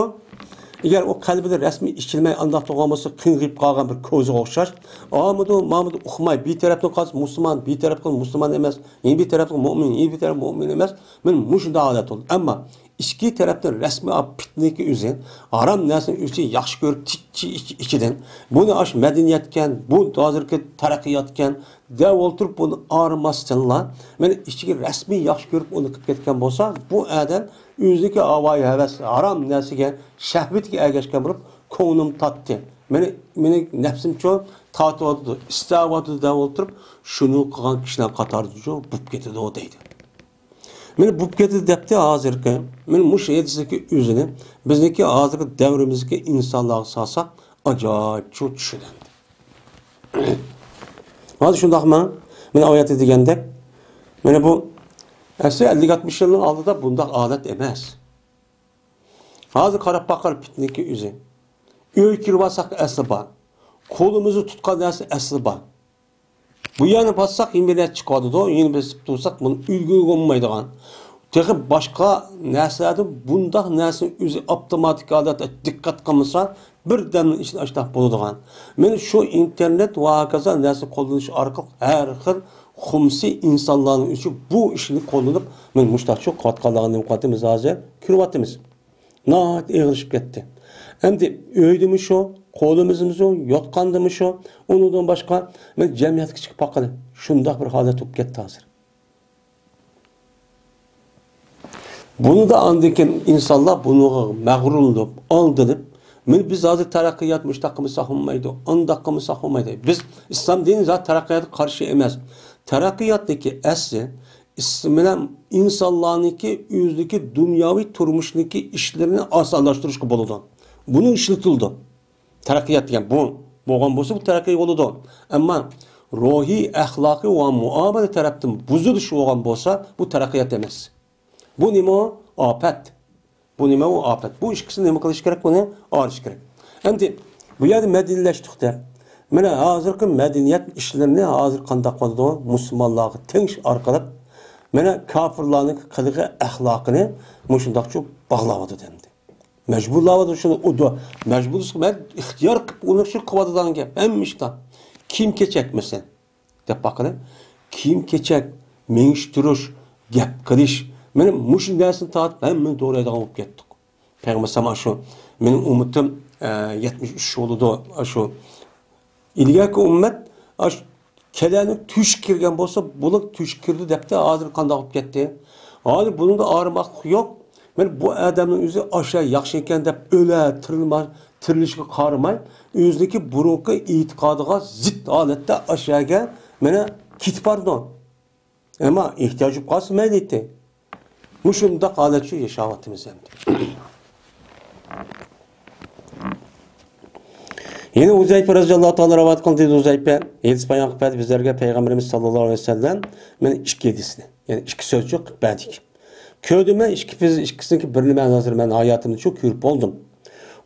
ئەگەر ئۇ قەلبىدە رەسمىي ئىچىلمەي ئانداق تۇرغان بولسا، قىڭغىيىپ قالغان بىر كوزىغا ئوخشاش. ئامىدۇ، مامىدۇ ئۇقماي، بىر تەرەپتىن قارىسا مۇسۇلمان، بىر تەرەپتىن مۇسۇلمان ئەمەس، يەنە بىر تەرەپتىن مۇئمىن، يەنە بىر تەرەپ مۇئمىن ئەمەس. مانا مۇشۇنداق ھالەت بولدى. ئەمما ئىچكى تەرەپتىن رەسمىي ئاپ پىتنىكى ئۆزى، ھارام نەرسىنى ئۆزى ياخشى كۆرۈپ، تىكچى ئىچ-، ئىچىدىن، بۇنى ئاش مەدەنىيەتكەن، بۇ ھازىرقى تەرەققىياتكەن دەپ ئولتۇرۇپ، بۇنى ئارىماستىنلا، مانا ئىچىگە رەسمىي ياخشى كۆرۈپ ئۇنى قىلىپ كەتكەن بولسا، بۇ ئادەم ئۆزىنىڭكى ھاۋايى ھەۋەس، ھارام نەرسىگە، شەھۋىتىگە ئەگەشكەن بولۇپ، كۆڭلۈم تارتتى. مېنى، مېنى نەپسىمچۇ تارتىۋاتىدۇ، ئىستەۋاتىدۇ دەپ ئولتۇرۇپ، شۇنى قىلغان كىشىلەر قاتارىدىچۇ بوپ كېتىدۇ دەيدۇ. مانا بوپ كېتىدۇ دەپتۇ ھازىرقى. مانا مۇشۇ ھەدىسىدىكى ئۆزىنى بىزنىڭكى ھازىرقى دەۋرىمىزدىكى ئىنسانلارغا سالساق ئاجايىپچۇ چۈشىدۇ. ھازىر شۇنداقمۇ؟ مانا ئايەتتە دېگەندەك، مانا بۇ ئەسلى ئەللىك ئاتمىش يىلنىڭ ئالدىدا بۇنداق ھالەت ئەمەس. ھازىر قاراپ باقار پىتنىكى ئۆزى. ئۆيگە كىرىۋالساق ئەسلى بار. قولىمىزنى تۇتقان نەرسە ئەسلى بار. بۇ يەرنى باسساق، يەنە بىر نەرسە چىقىۋاتىدۇ، يەنە بېسىپ تۇرساق، بۇنى ئۆگىنىۋالمايدىغان. تېخى باشقا نەرسىلەردە بۇنداق نەرسىنى ئۆزى ئاپتوماتىك ھالەتتە دىققەت قىلمىسا، بىردەمنىڭ ئىچىدە ئاشۇنداق بولىدىغان. مانا شۇ ئىنتېرنېت ۋە ھاكازا نەرسىنى قوللىنىش ئارقىلىق ھەر خىل خۇمسى ئىنسانلارنىڭ ئۆزى بۇ ئىشنى قوللىنىپ، مانا مۇشۇنداق چوقۇۋاتقانلىقىنى نېمە قىلىۋاتىمىز ھازىر؟ كۆرۈۋاتىمىز. ناھايىتى ئېغىرلىشىپ كەتتى. ئەمدى ئۆيدىمۇ شۇ، قولىمىزمۇ شۇ، يوتقاندىمۇ شۇ، ئۇنىڭدىن باشقا مەن جەمئىيەتكە چىقىپ باققىلى. شۇنداق بىر ھالەت بولۇپ كەتتى ھازىر. بۇنىدا ئاندىن كېيىن ئىنسانلار بۇنىڭغا مەغرۇرلىنىپ، ئالدىنىپ، مەن، بىز ھازىر تەرەققىيات مۇشۇنداق قىلمىساق بولمايدۇ، ئانداق قىلمىساق بولمايدۇ. بىز ئىسلام دىنى زادى تەرەققىياتقا قارشى ئەمەس. تەرەققىياتتىكى ئەسلى ئىسلام بىلەن ئىنسانلارنىڭكى ئۆزىنىڭكى دۇنياۋى تۇرمۇشىنىڭكى ئىشلىرىنى ئاسانلاشتۇرۇشقا بولىدۇ. بۇنى ئىشلىتىلىدۇ. تەرەققىيات دېگەن بۇ بولغان بولسا، بۇ تەرەققىي بولىدۇ. ئەمما روھىي، ئەخلاقىي ۋە مۇئامىلە تەرەپتىن بۇزۇلۇش بولغان بولسا، بۇ تەرەققىيات ئەمەس. بۇ نېمە؟ ئاپەت. بۇ نېمە؟ ئۇ ئاپەت. بۇ ئىككىسىنى نېمە قىلىش كېرەك؟ بۇنى ئايرىش كېرەك. ئەمدى بۇ يەردە مەدەنىيلەشتۇق دە. مانا ھازىرقى مەدەنىيەت ئىشلىرىنى ھازىر قانداق قىلىدۇ؟ مۇسۇلمانلارغا تەڭشىش ئارقىلىق مانا كاپىرلارنىڭ قىلىقى، ئەخلاقىنى مۇشۇنداقچە باغلاۋاتىدۇ ئەمدى. مەجبۇرلاۋاتىدۇ شۇنى، ئۇ دۇ-، مەجبۇرلۇق، مەن ئىختىيار قىلىپ ئۇنى شۇ قىلىۋاتىدىغان گەپ. ھەممە ئىشتا. كىيىم-كېچەك مەسىلەن. دەپ باققىلى. كىيىم-كېچەك، مېڭىشتۈرۈش، گەپ قىلىش. مانا مۇشۇ نەرسىنى تارتىپ ھەممىنى دورايدىغان بولۇپ كەتتۇق. پەيغەمبەر ئەلەيھىسسالام شۇ، مېنىڭ ئۈممىتىم، ئە، يەتمىش ئۈچ بولىدۇ، شۇ ئىلگەركى ئۈممەت، ئاش-، كېلەرنىڭ تۆشۈككە كىرگەن بولسا، بۇلار تۆشۈككە كىردى دەپتۇ، ھازىر قانداق بولۇپ كەتتى؟ ھازىر بۇنىڭدا ئارىماقلىق يوق. مانا بۇ ئادەمنىڭ ئۆزى ئاشۇ ياخشى ئىكەن دەپ ئۆلە، تىرىلما-، تىرىلىشىگە قارىماي، ئۆزىنىڭكى بۇرۇنقى ئېتىقادىغا زىت ھالەتتە ئاشۇ يەرگە مانا كېتىپ بارىدۇ. ئەمما ئېھتىياج بولۇپ قالسا مەيلى ئىدى. مۇشۇنداق ھالەت شۇ ياشاۋاتىمىز ئەمدى. يەنە ھۇزەيپە رەزىياللاھۇ تائالا رىۋايەت قىلدى، دېدى ھۇزەيپە، ھەدىس بايان قىلىپ بەردى بىزلەرگە پەيغەمبىرىمىز ساللاللاھۇ ئەلەيھى ۋەسەللەم، مانا ئىككى ھەدىسنى، يەنى ئىككى سۆزچە قىلىپ بەردى. كۆردۈم مەن ئىككى، بىز ئىككىسىنىڭكى بىرىنى مەن ھازىر مەن ھاياتىمدا شۇ كۆرۈپ بولدۇم.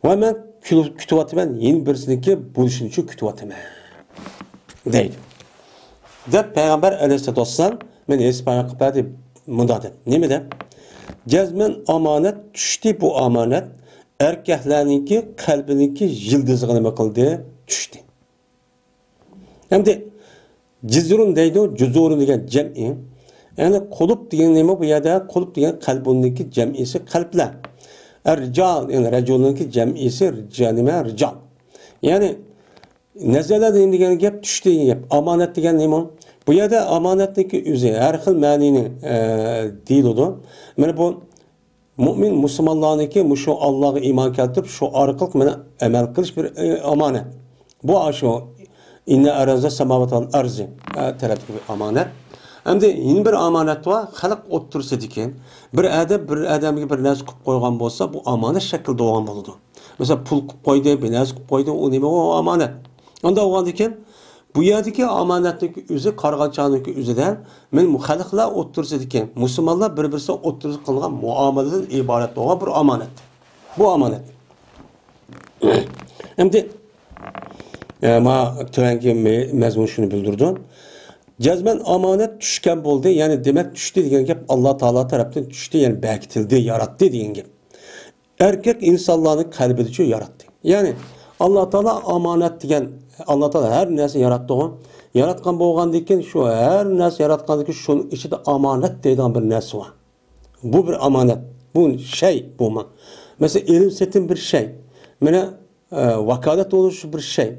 ۋە مەن كۈلۈپ كۈتۈۋاتىمەن، يەنە بىرسىنىڭكى بولۇشىنى شۇ كۈتۈۋاتىمەن. دەيدۇ. دەپ پەيغەمبەر ئەلەيھىسسالاتۇ ۋەسسالام مەن ھېس بايان قىلىپ بەردى مۇنداق دەپ. نېمە دەپ؟ جەزمەن ئامانەت چۈشتى، بۇ ئامانەت ئەركەكلەرنىڭكى قەلبىنىڭكى يىلدىزىغا نېمە قىلدى؟ چۈشتى. ئەمدى جىزرۇن دەيدۇ، جۇزۇرۇن دېگەن جەمئى. يەنى قۇلۇپ دېگەن نېمە بۇ يەردە؟ قۇلۇپ دېگەن قەلبۇننىڭكى جەمئىسى قەلبلەر. ئەر رىجال، يەنى رەجۇلنىڭكى جەمئىسى رىجا-، نېمە؟ رىجال. يەنى نەزەلە دېگەن گەپ، چۈشتى دېگەن گەپ. ئامانەت دېگەن نېمە؟ بۇ يەردە ئامانەتنىڭكى ئۆزى ھەر خىل مەنىنى، ئە، دېيىلىدۇ. مانا بۇ مۇئمىن مۇسۇلمانلارنىڭكى مۇشۇ ئاللاغا ئىمان كەلتۈرۈپ، شۇ ئارقىلىق مانا ئەمەل قىلىش بىر، ئە، ئامانەت. بۇ ئاشۇ ئىننا ئەرزە ساماۋات ۋەل ئەرزى، ئە، تەرەپتىكى بىر ئامانەت. ئەمدى يەنە بىر ئامانەت بار، خەلق ئوتتۇرىسىدىكى بىر ئادەم بىر ئادەمگە بىر نەرسە قىلىپ قويغان بولسا، بۇ ئامانەت شەكلىدە بولغان بولىدۇ. مەسىلەن، پۇل قىلىپ قويدى، بىر نەرسە قىلىپ قويدى، ئۇ نېمە؟ ئۇ ئامانەت. ئۇنداق بولغاندىكىن، بۇ يەردىكى ئامانەتنىڭكى ئۆزى، قارىغان چاغنىڭكى ئۆزىدە، مەن خەلقلەر ئوتتۇرىسىدىكى، مۇسۇلمانلار بىر-بىرسى ئوتتۇرىسىدا قىلىنغان مۇئامىلىدىن ئىبارەت بولغان بىر ئامانەت. بۇ ئامانەت. ئەمدى، ئە، ما تۆۋەنكى مە-، مەزمۇن شۇنى بىلدۈرىدۇ. جەزمەن ئامانەت چۈشكەن بولدى، يەنى دېمەك چۈشتى دېگەن گەپ ئاللا تائالا تەرەپتىن چۈشتى، يەنى بەكىتىلدى، ياراتتى دېگەن گەپ. ئەركەك ئىنسانلارنى قەلبىدىچۇ ياراتتى. يەنى، ئاللا تائالا ئامانەت دېگەن، ئاللا تائالا ھەر نەرسىنى ياراتتىغۇ. ياراتقان بولغاندىن كېيىن، شۇ ھەر نەرسە ياراتقاندىن كېيىن، شۇنىڭ ئىچىدە ئامانەت دەيدىغان بىر نەرسە بار. بۇ بىر ئامانەت. بۇ شەي بۇمۇ. مەسىلەن، ئېلىم سېتىم بىر شەي. مانا، ئە، ۋاكالەت بولۇش بىر شەي.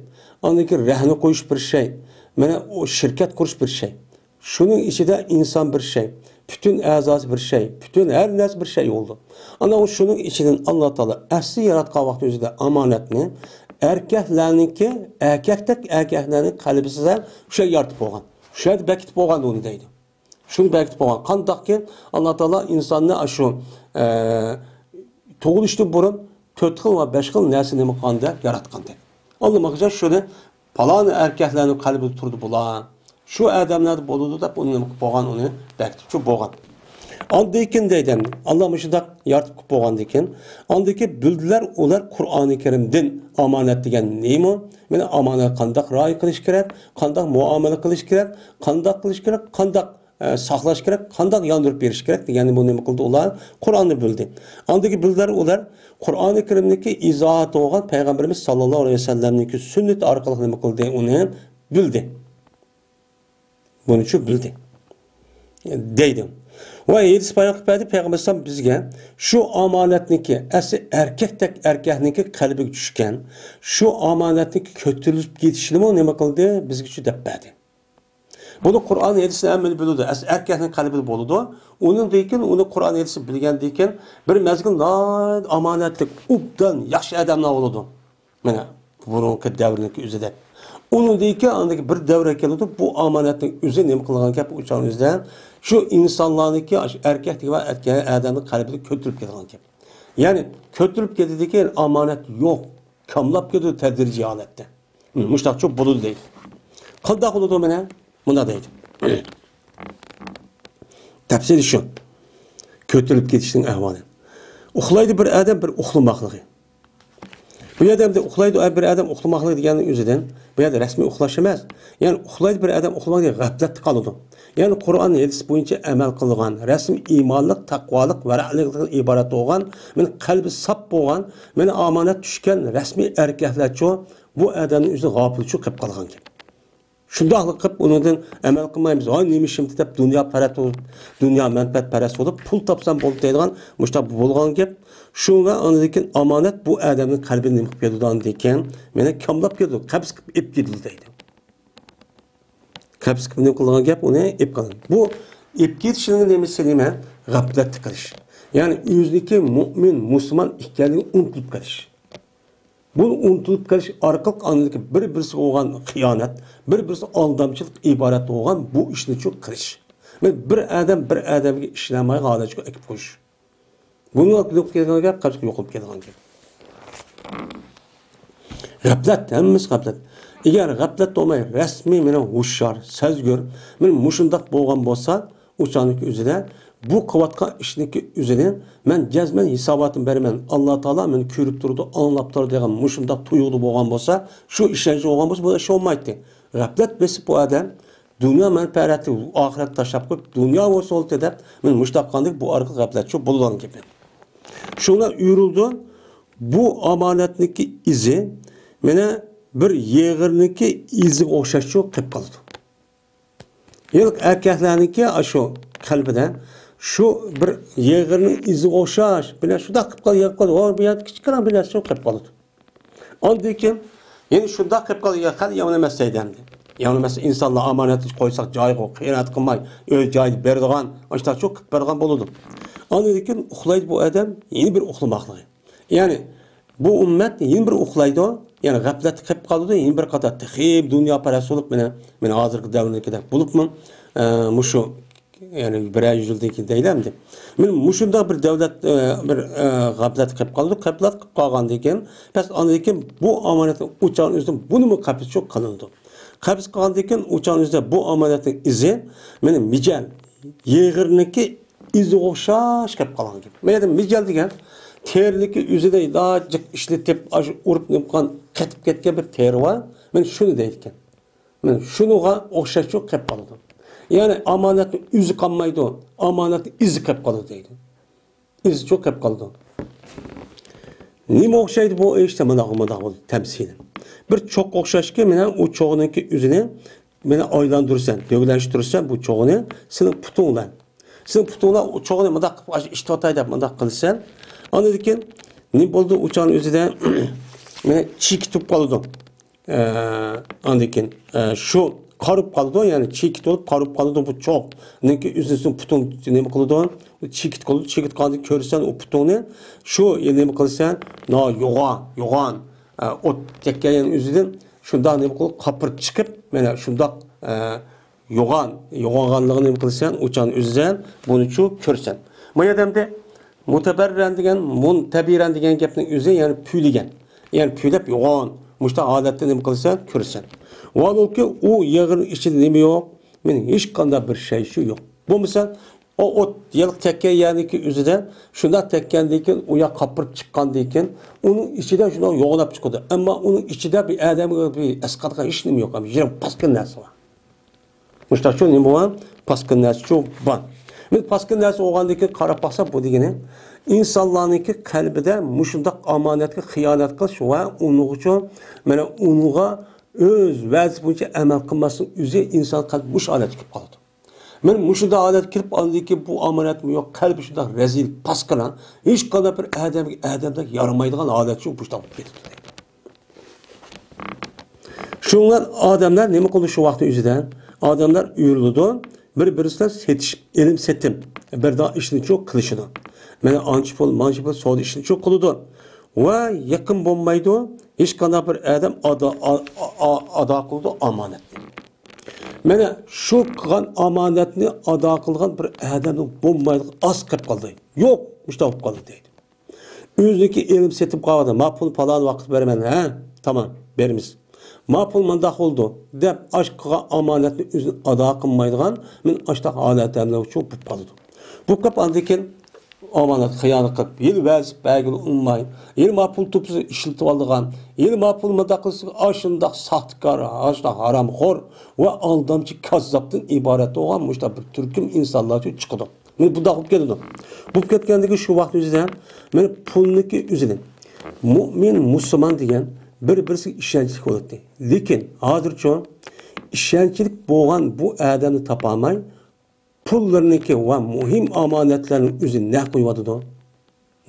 ئاندىن كېيىن رەھنە قويۇش بىر شەي. مانا، ئۇ شىركەت قۇرۇش بىر شەي. شۇنىڭ ئىچىدە ئىنسان بىر شەي، پۈتۈن ئەزاسى بىر شەي، پۈتۈن ھەر نەرسە بىر شەي بولىدۇ. ئانا ئۇ شۇنىڭ ئىچىدىن ئاللا تائالا ئەسلى ياراتقان ۋاقتى ئۆزىدە ئامانەتنى ئەركەكلەرنىڭكى، ئەركەكتەك ئەركەكلەرنىڭ قەلبىسىدە شۇ يارىتىپ بولغان. شۇ يەردە بەكىتىپ بولغان ئۇنى دەيدۇ. شۇنى بەكىتىپ بولغان. قانداقكى ئاللا تائالا ئىنساننى ئاشۇ، ئە، تۇغۇلۇشتىن بۇرۇن تۆت خىل ۋە بەش خىل نەرسە نېمە قىلغاندا ياراتقاندا. ئاللىماخجان شۇنى پالان ئەركەكلەرنىڭ قەلبىدە تۇرىدۇ بۇلار. شۇ ئادەملەردە بولىدۇ دەپ ئۇنى نېمە قىلىپ بولغان، ئۇنى بەكىتىپچۇ بولغان. ئاندىن كېيىن دەيدۇ، ئاللا مۇشۇنداق يارىتىپ قىلىپ بولغاندىن كېيىن، ئاندىن كېيىن بىلدىلەر ئۇلار قۇرئانى كەرىمدىن ئامانەت دېگەن نېمە؟ مانا ئامانەت قانداق رىئايە قىلىش كېرەك، قانداق مۇئامىلە قىلىش كېرەك، قانداق قىلىش كېرەك، قانداق ئە، ساقلاش كېرەك، قانداق ياندۇرۇپ بېرىش كېرەك دېگەننى بۇ نېمە قىلدى ئۇلار؟ قۇرئاننى بىلدى. ئاندىكى بىلدىلەر ئۇلار قۇرئانى كەرىمنىڭكى ئىزاھاتى بولغان پەيغەمبىرىمىز ساللاللاھۇ ئەلەيھى ۋەسەللەمنىڭكى سۈننىتى ئارقىلىق نېمە قىلدى؟ ئۇنى بىلدى. بۇنىچۇ بىلدى. دەيدۇ. ۋە ھەدىس بايان قىلىپ بەردى، پەيغەمبەر ئەلەيھىسسالام بىزگە شۇ ئامانەتنىكى، ئەسلى ئەركەكتەك ئەركەكنىكى قەلبىگە چۈشكەن، شۇ ئامانەتنىكى كۆتۈرۈلۈپ كېتىشىنىمۇ نېمە قىلدى؟ بىزگە شۇ دەپ بەردى. بۇنى قۇرئان ھەدىسنى ھەممىلا بىلىدۇ. ئەسلى ئەركەكنىڭ قەلبىدە بولىدۇ. ئۇنىڭدىن كېيىن ئۇنى قۇرئان ھەدىسنى بىلگەندىن كېيىن بىر مەزگىل ناھايىتى ئامانەتلىك، ئوبدان ياخشى ئادەملەر بولىدۇ. مانا بۇرۇنقى دەۋرنىڭكى ئۆزىدە. ئۇنىڭدىن كېيىن ئاندىكى بىر دەۋر كېلىدۇ، بۇ ئامانەتنىڭ ئۆزى نېمە قىلغان گەپ ئۇ چاغنىڭ ئۆزىدە؟ شۇ ئىنسانلارنىڭكى ئاشۇ ئەركەكلىكى ۋە ئەركەك ئادەمنىڭ قەلبىدە كۆتۈرۈلۈپ كېتىدىغان گەپ. يەنى كۆتۈرۈلۈپ كېتىدىكەن ئامانەت يوق، كاملاپ كېتىدۇ تەدرىجىي ھالەتتە. مۇشتاقچۇ بولىدۇ دەيدۇ. قانداق بولىدۇ مانا؟ مۇنداق دەيدۇ. تەپسىلى شۇ. كۆتۈرۈلۈپ كېتىشنىڭ ئەھۋالى. ئۇخلايدۇ بىر ئادەم بىر ئۇخلىماقلىقى. بۇ يەردە ئەمدى ئۇخلايدۇ بىر ئادەم ئۇخلىماقلىق دېگەننىڭ ئۆزىدىن، بۇ يەردە رەسمىي ئۇخلاش ئەمەس. يەنى ئۇخلايدۇ بىر ئادەم ئۇخلىماقلىق غەپلەتتە قالىدۇ. يەنى قۇرئان ھەدىس بويىچە ئەمەل قىلغان، رەسمىي ئىمانلىق، تەقۋالىق، ۋەرەلىكتىن ئىبارەت بولغان، مانا قەلبى ساپ بولغان، مانا ئامانەت چۈشكەن رەسمىي ئەركەكلەرچۇ، بۇ ئادەمنىڭ ئۆزى غاپىلچۇ قېلىپ قالغان گەپ. شۇنداقلا قىلىپ ئۇنىڭدىن ئەمەل قىلمايمىز. ھاي نېمە ئىشىمدە دەپ دۇنيا پەرەت بولۇپ، دۇنيا مەنپەئەت پەرەس بولۇپ، پۇل تاپسام بولدى دەيدىغان مۇشۇنداق بولغان گەپ. شۇڭا ئاندىن كېيىن ئامانەت بۇ ئادەمنىڭ قەلبىنى نېمە قىلىپ كېتىدۇ ئاندىن كېيىن؟ مانا كاملاپ كېتىدۇ، قەبز قىلىپ ئېلىپ كېتىدۇ دەيدۇ. قەبز قىلىپ نېمە قىلغان گەپ؟ ئۇنى ئېلىپ قالغان. بۇ ئېلىپ كېتىشنىڭ نېمىسى نېمە؟ غەپلەتتە قېلىش. يەنى ئۆزىنىڭكى مۇئمىن، مۇسۇلمان ئىكەنلىكى ئۇنتۇلۇپ قېلىش. بۇ ئۇنتۇلۇپ قېلىش ئارقىلىق ئاندىن بىر-بىرسىگە بولغان خىيانەت، بىر-بىرسىگە ئالدامچىلىق ئىبارەت بولغان بۇ ئىشنىچۇ قىلىش. مانا بىر ئادەم بىر ئادەمگە ئىشىنەلمەيدىغان ھالەتكە ئېلىپ قويۇش. بۇنىڭ يوقىلىپ كېتىدىغان گەپ، قەبزە يوقىلىپ كېتىدىغان گەپ. غەپلەت، ھەممىسى غەپلەت. ئەگەر غەپلەت بولماي، رەسمىي مانا ھوشيار، سەزگۈر، مانا مۇشۇنداق بولغان بولسا، ئۇ چاغنىڭكى ئۆزىدە بۇ قىلىۋاتقان ئىشنىڭكى ئۆزىنى مەن جەزمەن ھېساباتىنى بېرىمەن، ئاللا تائالا مېنى كۆرۈپ تۇرىدۇ، ئاڭلاپ تۇرىدۇ دېگەن مۇشۇنداق تۇيغۇدا بولغان بولسا، شۇ ئىشەنچ بولغان بولسا، بۇ ئىش بولمايتتى. غەپلەت بېسىپ بۇ ئادەم دۇنيا مەنپەئەتى، ئاخىرەت تاشلاپ قويۇپ، دۇنيا بولسا بولدى دەپ، مانا مۇشۇنداق قىلغاندىكىن بۇ ئارقىلىق غەپلەتچۇ بولىدىغان گېپى. شۇڭا ئۇيرۇلىدۇ، بۇ ئامانەتنىڭكى ئىزى مانا بىر يېغىرنىڭكى ئىزىغا ئوخشاشچۇ قېلىپ قالىدۇ. ھېلىقى ئەركەكلەرنىڭكى ئاشۇ قەلبىدە شۇ بىر يېغىرنىڭ ئىزىغا ئوخشاش، بىلەن شۇنداق قىلىپ قال-، يېغىپ قالىدۇ. ئۇ بۇ يەردە كىچىككىنە بىر نەرسە قىلىپ قالىدۇ. ئاندىن كېيىن يەنە شۇنداق قىلىپ قالىدۇ، يا قەل يامان ئەمەس دەيدۇ ئەمدى. يامان ئەمەس، ئىنسانلار ئامانەتنى قويساق جايىغا، خىيانەت قىلماي، ئۆز جايىدا بېرىدىغان، ئاشۇنداقچۇ قىلىپ بېرىدىغان بولىدۇ. ئاندىن كېيىن ئۇخلايدۇ بۇ ئادەم، يەنە بىر ئۇخلىماقلىقى. يەنى بۇ ئۈممەت يەنە بىر ئۇخلايدۇ، يەنى غەپلەتتە قېلىپ قالىدۇ، يەنە بىر قاتار تېخى دۇنياپەرەس بولۇپ، مانا، مانا ھازىرقى دەۋردىكىدەك بولۇپمۇ، ئە، مۇشۇ، يەنى بىرەر يۈز يىلدىن كېيىن دەيلى ئەمدى. مانا مۇشۇنداق بىر دەۋلەت، ئە، بىر، ئە، غەپلەتتە قېلىپ قالىدۇ، غەپلەت قېلىپ قالغاندىن كېيىن، بەس ئاندىن كېيىن بۇ ئامانەتنى ئۇ چاغنىڭ ئۆزىدە بۇنىمۇ قەبزە قىلىنىدۇ. قەبزە قىلغاندىن كېيىن ئۇ چاغنىڭ ئۆزىدە بۇ ئامانەتنىڭ ئىزى، مانا مىجەل، يېغىرنىڭكى ئىزىغا ئوخشاش كەپ قالغان گەپ. مەيەردە مىجەل دېگەن تېرىنىڭكى ئۆزىدە جىق ئىشلىتىپ، ئاشۇ ئۇرۇپ نېمە قىلغان قېتىپ كەتكەن بىر تېرە بار. مانا شۇنى دەيدىكەن. مانا شۇنىڭغا ئوخشاشچۇ قېلىپ قالىدۇ. يەنى ئامانەتنىڭ ئۆزى قالمايدۇ، ئامانەتنىڭ ئىزى قېلىپ قالىدۇ دەيدۇ. ئىزىچۇ قېلىپ قالىدۇ. نېمە ئوخشايدۇ بۇ ئىشتا؟ مانا مۇنداق بولىدۇ تەمسىلى. بىر چوغ ئوخشاشكى، مانا ئۇ چوغنىڭكى ئۆزىنى مانا ئايلاندۇرىسەن، دۆۋىلەشتۈرىسەن بۇ چوغنى سېنىڭ پۇتۇڭ بىلەن. سېنىڭ پۇتۇڭ بىلەن ئۇ چوغنى مۇنداق قىلىپ ئىشلىتىۋاتاي دەپ مۇنداق قىلىسەن. ئاندىن كېيىن نېمە بولىدۇ؟ ئۇ چاغنىڭ ئۆزىدە مانا چېكىتىپ قالىدۇ. ئە، ئاندىن كېيىن، ئە، شۇ قارىپ قالىدۇ، يەنى چېكىت بولۇپ قارىپ قالىدۇ بۇ چوغنىڭكى ئۆزىنىڭ پۇتۇڭ نېمە قىلىدۇ؟ چېكىت قىلىدۇ، چېكىت قىلغاندىن كېيىن كۆرىسەن ئۇ پۇتۇڭنى، شۇ نېمە قىلىسەن؟ نا يوغان، يوغان، ئە، ئوت تەگكەن يەرنىڭ ئۆزىدىن شۇنداق نېمە قىلىپ قاپىرىپ چىقىپ، مانا شۇنداق، ئە، يوغان، يوغانغانلىقىنى نېمە قىلىسەن؟ ئۇ چاغنىڭ ئۆزىدە بۇنىچۇ كۆرىسەن. ما يەردە ئەمدى مۇتەبەررەن دېگەن، مۇنتەبىرەن دېگەن گەپنىڭ ئۆزى، يەنى پۈۋلىگەن. يەنى پۈۋلەپ يوغان، مۇشۇنداق ھالەتتە نېمە قىلىسەن؟ كۆرىسەن. ۋاھالبۇكى، ئۇ يېغىرنىڭ ئىچىدە نېمە يوق؟ مانا ھېچقانداق بىر شەي شۇ يوق. بولمىسا، ئۇ ئوت يىلقى تەگكەن يەرنىڭكى ئۆزىدە شۇنداق تەگكەندىن كېيىن، ئۇ يەر قاپىرىپ چىققاندىن كېيىن، ئۇنىڭ ئىچىدە شۇنداق يوغىناپ چىقىدۇ. ئەمما ئۇنىڭ ئىچىدە بىر ئادەمگە بىر ئەسقاتقان ھېچ نېمە يوق. يىرىم پاسكىنا نەرسە بار. مۇشۇنداقچۇ نېمە بار؟ پاسكىنا نەرسىچۇ بار. مانا پاسكىنا نەرسە بولغاندىن كېيىن قاراپ باقسا، بۇ دېگىنى ئىنسانلارنىڭكى قەلبىدە مۇشۇنداق ئامانەتكە خىيانەت قىلىش ۋە ئۇنىڭغىچۇ، مانا ئۇنىڭغا ئۆز ۋەدىسى بويىچە ئەمەل قىلماسلىق ئۆزى ئىنسان قەلبى مۇشۇ ھالەتكە كېلىپ قالىدۇ. مەن مۇشۇنداق ھالەتكە كېلىپ، ئاندىن كېيىن بۇ ئامانەتمۇ يوق، قەلبى شۇنداق رەزىل، پاسكىنا، ھېچقانداق بىر ئادەمگە، ئادەمدەك يارىمايدىغان ھالەت شۇ، مۇشۇنداق بولۇپ كېتىپتۇ. شۇڭا ئادەملەر نېمە قىلىدۇ شۇ ۋاقىتنىڭ ئۆزىدە؟ ئادەملەر ئۆرۈلىدۇ، بىر-بىرسىدىن سېتىشىپ، ئېلىم-سېتىم، بىر داڭ ئىشنى چۇ قىلىشىدۇ. مانا ئانچە پۇل، مانچە پۇل سودا ئىشنى چۇ قىلىدۇ. ۋە يېقىن بولمايدۇ، ھېچقانداق بىر ئادەم ئادا-، ئا-، ئا-، ئا-، ئادا قىلىدۇ ئامانەتنى. مانا شۇ قىلغان ئامانەتنى ئادا قىلغان بىر ئادەمنىڭ بولمايدىغان ئاز قېلىپ قالدى. يوق، مۇشۇنداق بولۇپ قالدى دەيدۇ. ئۆزىنىڭكى ئېلىپ سېتىپ قالغان، ما پۇلنى پالان ۋاقىت بېرىمەن، ھە؟ تامام، بېرىمىز. ما پۇل مۇنداق بولدى، دەپ ئاش قىلغان ئامانەتنى ئۆزىنى ئادا قىلمايدىغان، مەن ئاشتاق ھالەتلەرنى شۇ بولۇپ قالىدۇ. بولۇپ قېلىپ ئاندىن كېيىن ئامانەت خىيانەت قىلىپ، ھېلى ۋەزىپە بەرگىلى ئۇنىماي، ھېلى ما پۇل تۇپسا ئىشلىتىۋالىدىغان، ھېلى ما پۇل مۇنداق قىلسا ئاشۇنداق ساختىكار، ئاشۇنداق ھارامخور ۋە ئالدامچى كاززاپتىن ئىبارەت بولغان مۇشۇنداق بىر تۈركۈم ئىنسانلار چىقىدۇ. مانا بۇنداق بولۇپ كېتىدۇ. بولۇپ كەتكەندىكى شۇ ۋاقىت ئۆزىدە، مانا پۇلنىڭكى ئۆزىنى مۇئمىن، مۇسۇلمان دېگەن بىر-بىرسىگە ئىشەنچلىك بولاتتى. لېكىن ھازىرچۇ ئىشەنچلىك بولغان بۇ ئادەمنى تاپالماي، پۇللىرىنىڭكى ۋە مۇھىم ئامانەتلەرنىڭ ئۆزىنى نەگە قويۇۋاتىدۇ؟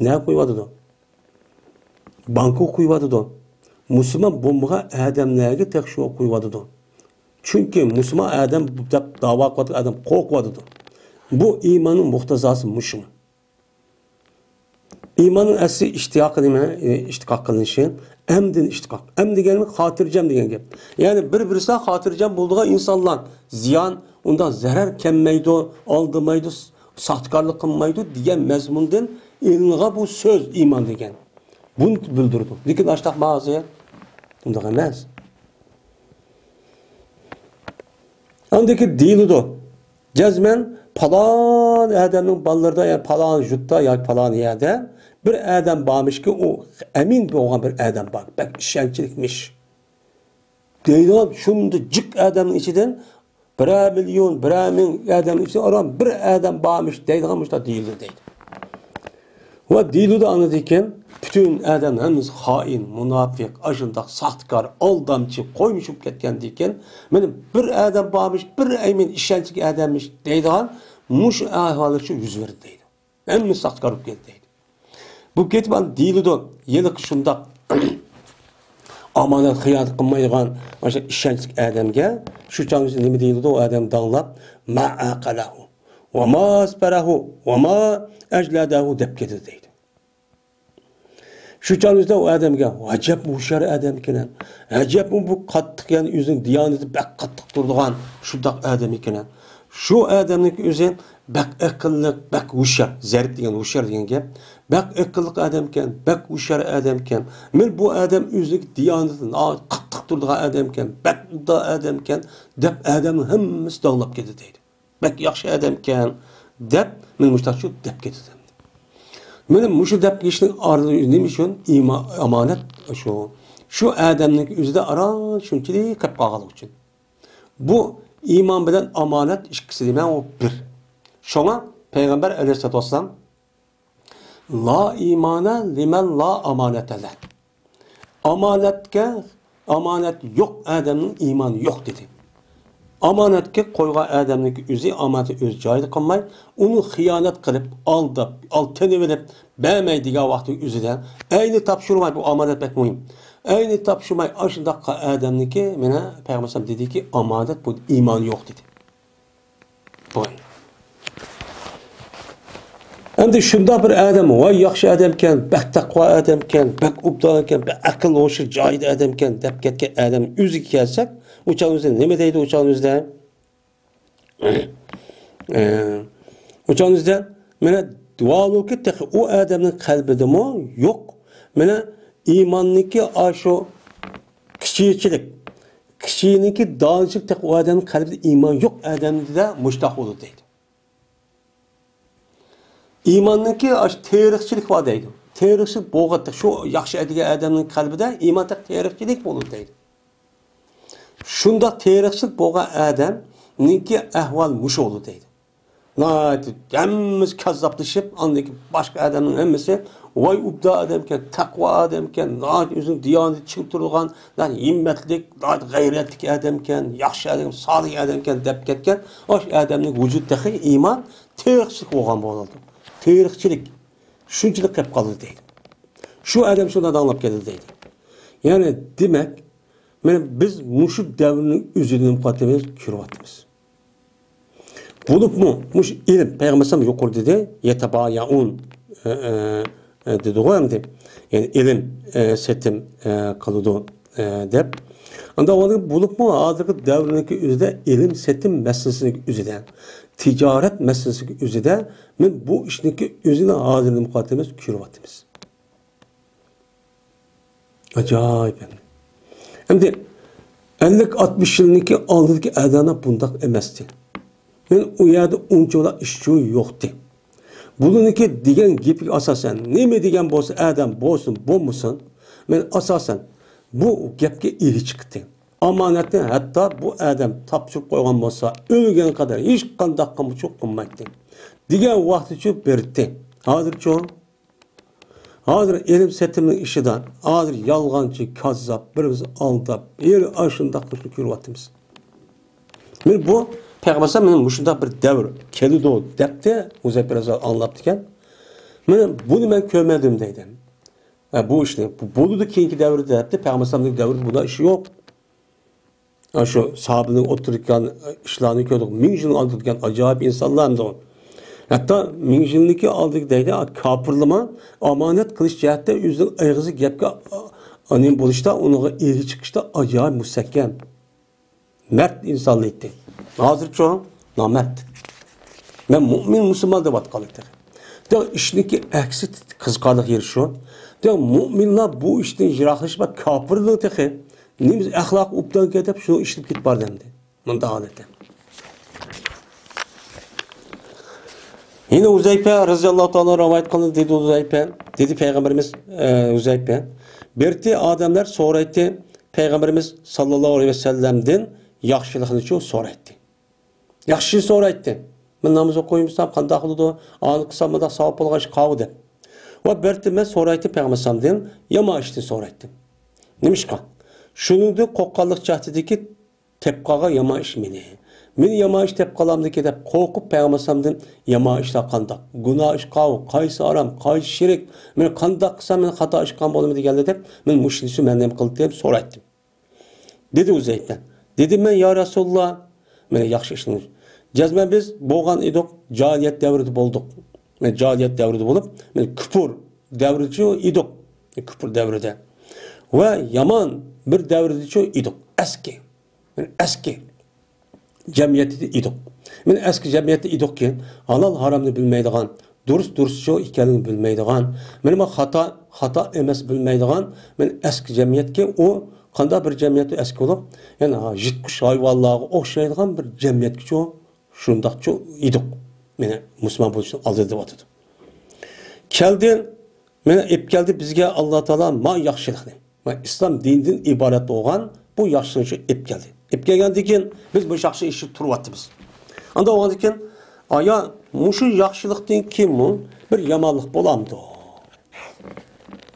نەگە قويۇۋاتىدۇ؟ بانكىغا قويۇۋاتىدۇ. مۇسۇلمان بولمىغان ئادەملەرگە تېخى شۇ قويۇۋاتىدۇ. چۈنكى مۇسۇلمان ئادەم دەپ داۋا قىلىۋاتقان ئادەم قورقۇۋاتىدۇ. بۇ ئىماننىڭ مۇقتەزاسى مۇشۇ. ئىماننىڭ ئەسلى ئىشتىياقى نېمە؟ ئى، ئىتىقاد قىلىنىشى. ئەمدىن ئىتىقاد. ئەم دېگەننى خاتىرجەم دېگەن گەپ. يەنى بىر-بىرسىگە خاتىرجەم بولىدىغان ئىنسانلار زىيان، ئۇنداق زەرەر كەلمەيدۇ، ئالدىمايدۇ، ساختىكارلىق قىلمايدۇ دېگەن مەزمۇندىن ئېلىنغان بۇ سۆز ئىمان دېگەن. بۇنى بىلدۈرىدۇ. لېكىن ئاشتاق ماغازى ئۇنداق ئەمەس. ئاندىن كېيىن دېيىلىدۇ. جەزمەن پالان ئادەمنىڭ بالىلىرىدا، يا پالان يۇرتتا ياكى پالان يەردە بىر ئادەم بارمىشكى، ئۇ ئەمىن بولغان بىر ئادەم بار، بەك ئىشەنچلىكمىش. دەيدىغان شۇنداق جىق ئادەمنىڭ ئىچىدىن بىرەر مىليون، بىرەر مىڭ ئادەمنىڭ ئىچىدىن ئاران بىر ئادەم بارمىش دەيدىغان مۇشۇنداق دېيىلدى دەيدۇ. ۋە دېيىلىدۇ ئاندىن كېيىن، پۈتۈن ئادەم ھەممىسى خائىن، مۇناپىق، ئاشۇنداق ساختىكار، ئالدامچى، قويمۇشۇپ كەتكەندىن كېيىن، مانا بىر ئادەم بارمىش، بىر ئەمىن ئىشەنچلىك ئادەممىش دەيدىغان مۇشۇ ئەھۋاللار شۇ يۈز بەردى دەيدۇ. ھەممىسى ساختىكار بولۇپ كەتتى دەيدۇ. بولۇپ كېتىپ ئاندىن دېيىلىدۇ، ھېلىقى شۇنداق ئامانەت خىيانەت قىلمايدىغان، مانا شۇ ئىشەنچلىك ئادەمگە شۇ چاغدا نېمە دېيىلىدۇ؟ ئۇ ئادەم داڭلاپ، ما ئەقەلەھۇ ۋە ما ئەسبەرەھۇ ۋە ما ئەجلەدەھۇ دەپ كېتىدۇ دەيدۇ. شۇ چاغدا ئۇ ئادەمگە، ئەجەب ھوشيار ئادەم ئىكەن، ئەجەبمۇ بۇ قاتتىق، يەنى ئۆزىنىڭ دىيانىتى بەك قاتتىق تۇرىدىغان شۇنداق ئادەم ئىكەن. شۇ ئادەمنىڭكى ئۆزى بەك ئەقىللىق، بەك ھوشيار. زەرىپ دېگەن ھوشيار دېگەن گەپ. بەك ئەقىللىق ئادەمكەن، بەك ھوشيار ئادەمكەن. مەن بۇ ئادەم ئۆزىنىڭ دىيانىتى ناھايىتى قاتتىق تۇرىدىغان ئادەمكەن، بەك ئۇددا ئادەمكەن، دەپ ئادەمنىڭ ھەممىسى داڭلاپ كېتىدۇ دەيدۇ. بەك ياخشى ئادەمكەن، دەپ، مەن مۇشۇنداق شۇ دەپ كېتىدۇ. مانا مۇشۇ دەپ كېتىشنىڭ ئارىدا نېمە ئۈچۈن؟ ئىما-، ئامانەت شۇ. شۇ ئادەمنىڭ ئۆزىدە ئاران شۇنچىلىك قېلىپ قالغانلىقى ئۈچۈن. بۇ ئىمان بىلەن ئامانەت ئىككىسى نېمە؟ ئۇ بىر. شۇڭا پەيغەمبەر ئەلەيھىسسالاتۇ ۋەسسالام، لا ئىمانە لىمەن لا ئامانەتە لەھ. ئامانەتكە، ئامانەت يوق ئادەمنىڭ ئىمانى يوق دېدى. ئامانەتكە قويغان ئادەمنىڭكى ئۆزى ئامانەتنى ئۆز جايىدا قىلماي، ئۇنى خىيانەت قىلىپ، ئالداپ، ئالتىنىۋېلىپ، بەرمەي دېگەن ۋاقتى ئۆزىدە، ئەينى تاپشۇرماي، بۇ ئامانەت بەك مۇھىم. ئەينى تاپشۇرماي، ئاشۇنداق ئادەمنىڭكى، مانا، پەيغەمبەر دېدىكى، ئامانەت بۇ ئىمانى يوق دېدى. بۇ. ئەمدى شۇنداق بىر ئادەم، ۋاي ياخشى ئادەمكەن، بەك تەقۋا ئادەمكەن، بەك ئوبدان ئىكەن، بەك ئەقىل ھوشى جايىدا ئادەمكەن دەپ كەتكەن ئادەم ئۆزىگە كەلسەك، ئۇ چاغ ئۆزىدە نېمە دەيدۇ؟ ئۇ چاغ ئۆزىدە، ئە، ئۇ چاغ ئۆزىدە، مانا، ۋالۇكى تېخى ئۇ ئادەمنىڭ قەلبىدىمۇ يوق. مانا، ئىماننىڭكى ئاشۇ كىچىكچىلىك، كىشىنىڭكى دانىشلىق تېخى ئۇ ئادەمنىڭ قەلبىدە ئىمان يوق ئادەمدە مۇشتاق بولىدۇ دەيدۇ. ئىماننىڭكى ئاشۇ تېرىقچىلىك بار دەيدۇ. تېرىقچىلىك بولغان، شۇ ياخشى ئەدىگەن ئادەمنىڭ قەلبىدە ئىمان تېخى تېرىقچىلىك بولىدۇ دەيدۇ. شۇنداق تېرىقچىلىك بولغان ئادەمنىڭكى ئەھۋال مۇشۇ بولىدۇ دەيدۇ. ناھايىتى ھەممىسى كاززاپلىشىپ، ئاندىن كېيىن باشقا ئادەمنىڭ ھەممىسى، ۋاي، ئوبدان ئادەمكەن، تەقۋا ئادەمكەن، ناھايىتى ئۆزىنىڭ دىيانىتى چىڭ تۇرىدىغان، ناھايىتى ھىممەتلىك، ناھايىتى غەيرەتلىك ئادەمكەن، ياخشى ئادەم، سالىھ ئادەمكەن دەپ كەتكەن، ئاشۇ ئادەمنىڭ ۋۇجۇدى تېخى ئىمان تېرىقچىلىك بولغان بولىدۇ. تېرىقچىلىك شۇنچىلىك قېلىپ قالىدۇ دەيدۇ. شۇ ئادەم شۇنداق داڭلاپ كەتىدۇ دەيدۇ. يەنى دېمەك، مانا بىز مۇشۇ دەۋرنىڭ ئۆزىدىن قاتىمىز كۆرۈۋاتىمىز. بولۇپمۇ مۇشۇ ئىلىم، پەيغەمبەر ئەلەيھىسسالام يۇقىرىدا دېدى، يەتەبايائۇن، ئە، ئە، ئە، دېدىغۇ ئەمدى. يەنى ئىلىم، ئە، سېتىم، ئە، قىلىدۇ، ئە، دەپ. ئاندا ئۇنى بولۇپمۇ ھازىرقى دەۋرنىڭكى ئۆزىدە ئىلىم سېتىم مەسىلىسىنىڭ ئۆزىدە، تىجارەت مەسىلىسىنىڭ ئۆزىدە مەن بۇ ئىشنىڭكى ئۆزىنى ھازىردىن قاتىمىز كۆرۈۋاتىمىز. ئاجايىپ ئەمدى. ئەمدى ئەللىك ئاتمىش يىلنىڭكى ئالدىدىكى ئادەملەر بۇنداق ئەمەستى. مەن ئۇ يەردە ئۇنچىۋالا ئىشچۇ يوقتى. بۇلارنىڭكى دېگەن گېپىگە ئاساسەن، نېمە دېگەن بولسا ئادەم بولسۇن، بولمىسۇن، مەن ئاساسەن بۇ گەپكە ئىگە چىقتى. ئامانەتنى ھەتتا بۇ ئادەم تاپشۇرۇپ قويغان بولسا، ئۆلگەن قەدەر ھېچقانداق قىلمىچۇ قىلمايتتى. دېگەن ۋاقتىچۇ بېرىتتى. ھازىرچۇ؟ ھازىر ئېلىم سېتىمنىڭ ئىشىدا، ھازىر يالغانچى، كاززاپ، بىر-بىرىمىزنى ئالداپ، ھېلى ئاشۇنداق قىلىشنى كۆرۈۋاتىمىز. مانا بۇ پەيغەمبەر ئەلەيھىسسالام مانا مۇشۇنداق بىر دەۋر كېلىدۇ دەپتۇ، ھۇزەيپە رەزىياللاھۇ ئەنھۇ ئاڭلاپتىكەن. مانا بۇنى مەن كۆرمىدىم دەيدۇ. ھە، بۇ ئىشنى، بۇ بولىدۇ كېيىنكى دەۋردە دەپتۇ، پەيغەمبەر ئەلەيھىسسالامنىڭ دەۋرىدە بۇنداق ئىش يوق. ئاشۇ ساھابىنىڭ ئوتتۇرىدىكى ئىشلارنى كۆردۇق. مىڭ يىلنىڭ ئالدىدىكى ئاجايىپ ئىنسانلار ئەمدى ئۇ. ھەتتا مىڭ يىلنىڭكى ئالدىدىكى دەيدۇ، كاپىرلىما ئامانەت قىلىش جەھەتتە ئۆزىنىڭ ئېغىزى گەپكە نېمە بولۇشتا، ئۇنىڭغا ئېغىز چىقىشتا ئاجايىپ مۇستەھكەم. مەرد ئىنسانلار ئىدى. ھازىرچۇ؟ نامەرد. مەن مۇئمىن مۇسۇلمان دەۋاتقانلىق تېخى. دەڭ ئىشنىڭكى ئەكسى قىزىقارلىق يېرى شۇ. دەڭ مۇئمىنلار بۇ ئىشتىن يىراقلىشىپ، كاپىرلار تېخى نېمە ئەخلاق ئوبدانكەن دەپ شۇ ئىشلىپ كېتىپ باردى ئەمدى. مۇنداق ھالەتتە. يەنە ھۇزەيپە رەزىياللاھۇ تائالا رىۋايەت قىلىندى، دېدى ھۇزەيپە، دېدى پەيغەمبىرىمىز، ئە، ھۇزەيپە. بىرتى ئادەملەر سورايتتى، پەيغەمبىرىمىز ساللاللاھۇ ئەلەيھى ۋەسەللەمدىن ياخشىلىقنىچۇ سورايتتى. ياخشى سورايتتى. مەن ناماز ئوقۇيمىسام قانداق بولىدۇ؟ ئانى قىلسام مۇنداق ساۋاب بولغان ئىش قاۋۇ دەپ. ۋە بىرتى مەن سورايتتى پەيغەمبەر ئەلەيھىسسالامدىن يامان ئىشنى سورايتتى. نېمىشقا؟ شۇنىڭدىن قورققانلىق جەھىتىدىكى تەپ قالغان يامان ئىش مېنى. مېنى يامان ئىش تەپ قالامدىكى دەپ قورقۇپ پەيغەمبەر ئەلەيھىسسالامدىن يامان ئىشلار قانداق؟ گۇناھ ئىش قاۋۇ، قايسى ھارام، قايسى شېرىك؟ مەن قانداق قىلسام مەن خاتا ئىش قىلغان بولىمەن دېگەندە دەپ مەن مۇشۇ ئىشنى مەن نېمە قىلدىم دەپ سورايتتىم. دېدى ئۇزەيپە. دېدىم مەن، يا رەسۇلاللا، مانا ياخشى ئىشنى. جەزمەن بىز بولغان ئىدۇق، جاھىلىيەت دەۋرىدە بولدۇق. مانا جاھىلىيەت دەۋرىدە بولۇپ، مانا كۇپۇر دەۋرىدىچۇ ئىدۇق. كۇپۇر دەۋرىدە. ۋە يامان بىر دەۋرىدىچۇ ئىدۇق. ئەسكى. مانا ئەسكى جەمئىيەتتە ئىدۇق. مانا ئەسكى جەمئىيەتتە ئىدۇقكى، ھالال ھارامنى بىلمەيدىغان، دۇرۇس دۇرۇسچۇ ئىكەنلىكىنى بىلمەيدىغان، مانا خاتا، خاتا ئەمەس بىلمەيدىغان، مانا ئەسكى جەمئىيەتكە ئۇ قانداق بىر جەمئىيەت ئەسكى بولۇپ، يەنى ھا، يىرتقۇچ ھايۋانلارغا ئوخشايدىغان بىر جەمئىيەتكىچۇ شۇنداقچۇ ئىدۇق. مانا مۇسۇلمان بولۇشنىڭ ئالدىدا دەۋاتىدۇ. كەلدى، مانا ئېلىپ كەلدى بىزگە ئاللا تائالا ما ياخشىلىقنى. ۋە ئىسلام دىنىدىن ئىبارەت بولغان بۇ ياخشىلىقنى شۇ ئېلىپ كەلدى. ئېلىپ كەلگەندىن كېيىن بىز بۇ ياخشى ئىشنى تۇرۇۋاتىمىز. ئاندا بولغاندىن كېيىن، ئايا، مۇشۇ ياخشىلىقتىن كېيىنمۇ بىر يامانلىق بولامدۇ؟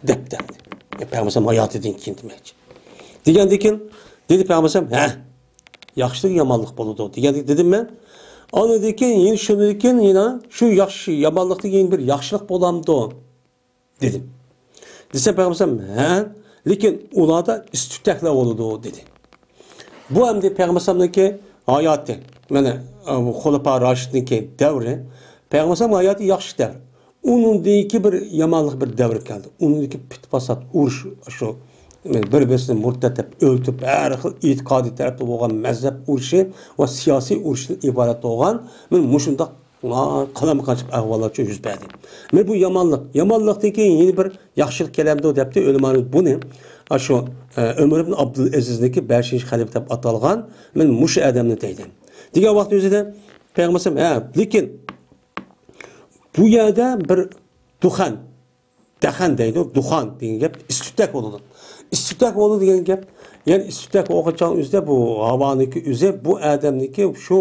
دەپتۇ. پەيغەمبەر ھاياتىدىن كېيىن دېمەكچى. دېگەندىن كېيىن، دېدى پەيغەمبەر، ھە، ياخشىلىق يامانلىق بولىدۇ. دېگەندىن كېيىن دېدىم مەن. ئاندىن كېيىن، يەنە شۇندىن كېيىن يەنە شۇ ياخشى، يامانلىقتىن كېيىن بىر ياخشىلىق بولامدۇ؟ دېدىم. دېسەم، پەيغەمبەر ھە، لېكىن ئۇلاردا ئىس-تۈتەكلەر بولىدۇ، دېدى. بۇ ئەمدى پەيغەمبەرنىڭكى ھاياتى، مانا، بۇ خۇلەپا راشىدنىڭكى دەۋرى، پەيغەمبەر ھاياتى ياخشى دەۋر. ئۇنىڭدىكى بىر يامانلىق بىر دەۋر كەلدى. ئۇنىڭدىكى پىت-پاسات، ئۇرۇش، شۇ بىر-بىرسىنى مۇرتەت دەپ ئۆلتۈرۈپ، ھەر خىل ئېتىقادىي تەرەپتە بولغان مەزھەپ ئۇرۇشى ۋە سىياسىي ئۇرۇشتىن ئىبارەت بولغان مانا مۇشۇنداق قالايمىقانچىلىق ئەھۋاللارچۇ يۈز بەردى. مانا بۇ يامانلىق. يامانلىقتىن كېيىن يەنە بىر ياخشىلىق كېلەمدۇ دەپتۇ ئۆلىمانىمىز بۇنى. ئاشۇ، ئە، ئۆمەر ئىبن ئابدۇلئەزىزنىڭكى بەشىنچى خەلىپە دەپ ئاتالغان مانا مۇشۇ ئادەمنى دەيدۇ. دېگەن ۋاقىت ئۆزىدە پەيغەمبەر ھە، لېكىن بۇ يەردە بىر دۇخان دەخەن دەيدۇ، دۇخان دېگەن گەپ ئىس-تۈتەك بولىدۇ. ئىس-تۈتەك بولىدۇ دېگەن گەپ، يەنى ئىس-تۈتەك بولغان چاغ ئۆزىدە بۇ ھاۋانىڭكى ئۆزى، بۇ ئادەمنىڭكى شۇ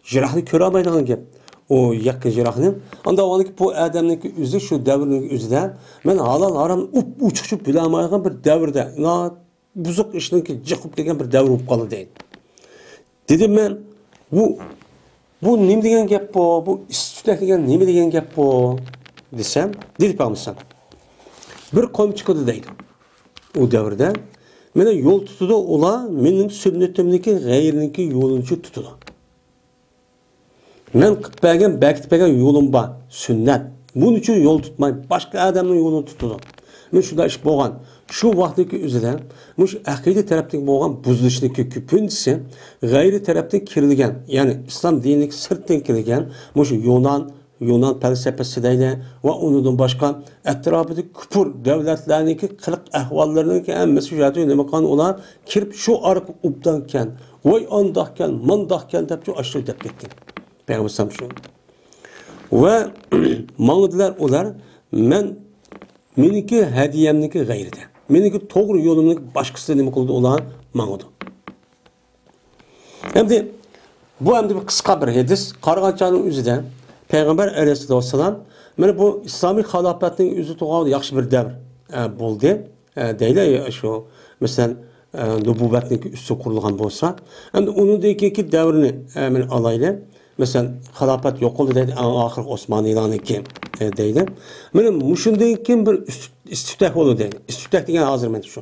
جىراقنى كۆرەلمەيدىغان گەپ. ئۇ يەككە يىراقنى. ئانداق بولغاندىكىن بۇ ئادەمنىڭكى ئۆزى شۇ دەۋرنىڭ ئۆزىدە مەن ھالال ھارام ئۇپ-ئوچۇق بىلەلمەيدىغان بىر دەۋردە، بۇزۇق ئىشنىڭكى جىق بولۇپ كەلگەن بىر دەۋر بولۇپ قالدى دەيدۇ. دېدىم مەن، بۇ، بۇ نېمە دېگەن گەپ بۇ؟ بۇ ئىس تۈتەك دېگەن نېمە دېگەن گەپ بۇ؟ دېسەم، دېدى پەيغەمبەر، بىر قوم چىقىدۇ دەيدۇ. ئۇ دەۋردە مانا يول تۇتىدۇ، ئۇلار مېنىڭ سۈننىتىمنىڭكى غەيرىنىڭكى يولىنى تۇتىدۇ. مەن قىلىپ بەرگەن، بەكىتىپ بەرگەن يولۇم بار، سۈننەت. بۇنىڭ ئۈچۈن يول تۇتماي، باشقا ئادەمنىڭ يولىنى تۇتىدۇ. مانا شۇنداق ئىش بولغان. شۇ ۋاقىتتىكى ئۆزىدە مۇشۇ ئەقىدە تەرەپتىكى بولغان بۇزۇلۇشنىڭكى كۆپىنچىسى غەيرىي تەرەپتىن كىرىلگەن، يەنى ئىسلام دىنىنىڭكى سىرتتىن كىرگەن مۇشۇ يۇنان، يۇنان پەلسەپىسى دەيلى ۋە ئۇنىڭدىن باشقا ئەتراپىدىكى كۇپۇر دۆلەتلەرنىڭكى قىلىق ئەھۋاللىرىنىڭكى ھەممىسى شۇ يەردە نېمە قىلغان، ئۇلار كىرىپ شۇ ئارقا ئوبدانكەن، ۋاي ئانداقكەن، مانداقكەن دەپ شۇ ئاشۇ دەپ كەتكەن. پەيغەمبەر شۇ. ۋە ماڭىدىلەر ئۇلار، مەن، مېنىڭكى ھەدىيەمنىڭكى غەيرىدە، مېنىڭكى توغرا يولۇمنىڭكى باشقىسىدا نېمە قىلىدۇ ئۇلار؟ ماڭىدۇ. ئەمدى بۇ ئەمدى بىر قىسقا بىر ھەدىس. قارىغان چاغنىڭ ئۆزىدە پەيغەمبەر ئەلەيھىسسالاتۇ ۋەسسالام مانا بۇ ئىسلامىي خىلاپەتنىڭ ئۆزى تۇرغان ياخشى بىر دەۋر، ئە، بولدى. ئە، دەيلى، شۇ، مەسىلەن، ئە، نۇبۇۋۋەتنىڭكى ئۈستى قۇرۇلغان بولسا، ئەمدى ئۇنىڭدىن كېيىنكى دەۋرنى، ئە، مانا ئالايلى. مەسىلەن، خىلاپەت يوقالدى دەيدۇ، ئەڭ ئاخىرقى ئوسمانىيلارنىڭكى، ئە، دەيدۇ. مانا مۇشۇندىن كېيىن بىر ئىس-، ئىستىتاھ بولىدۇ دەيدۇ. ئىستىتاھ دېگەن ھازىر مانا شۇ.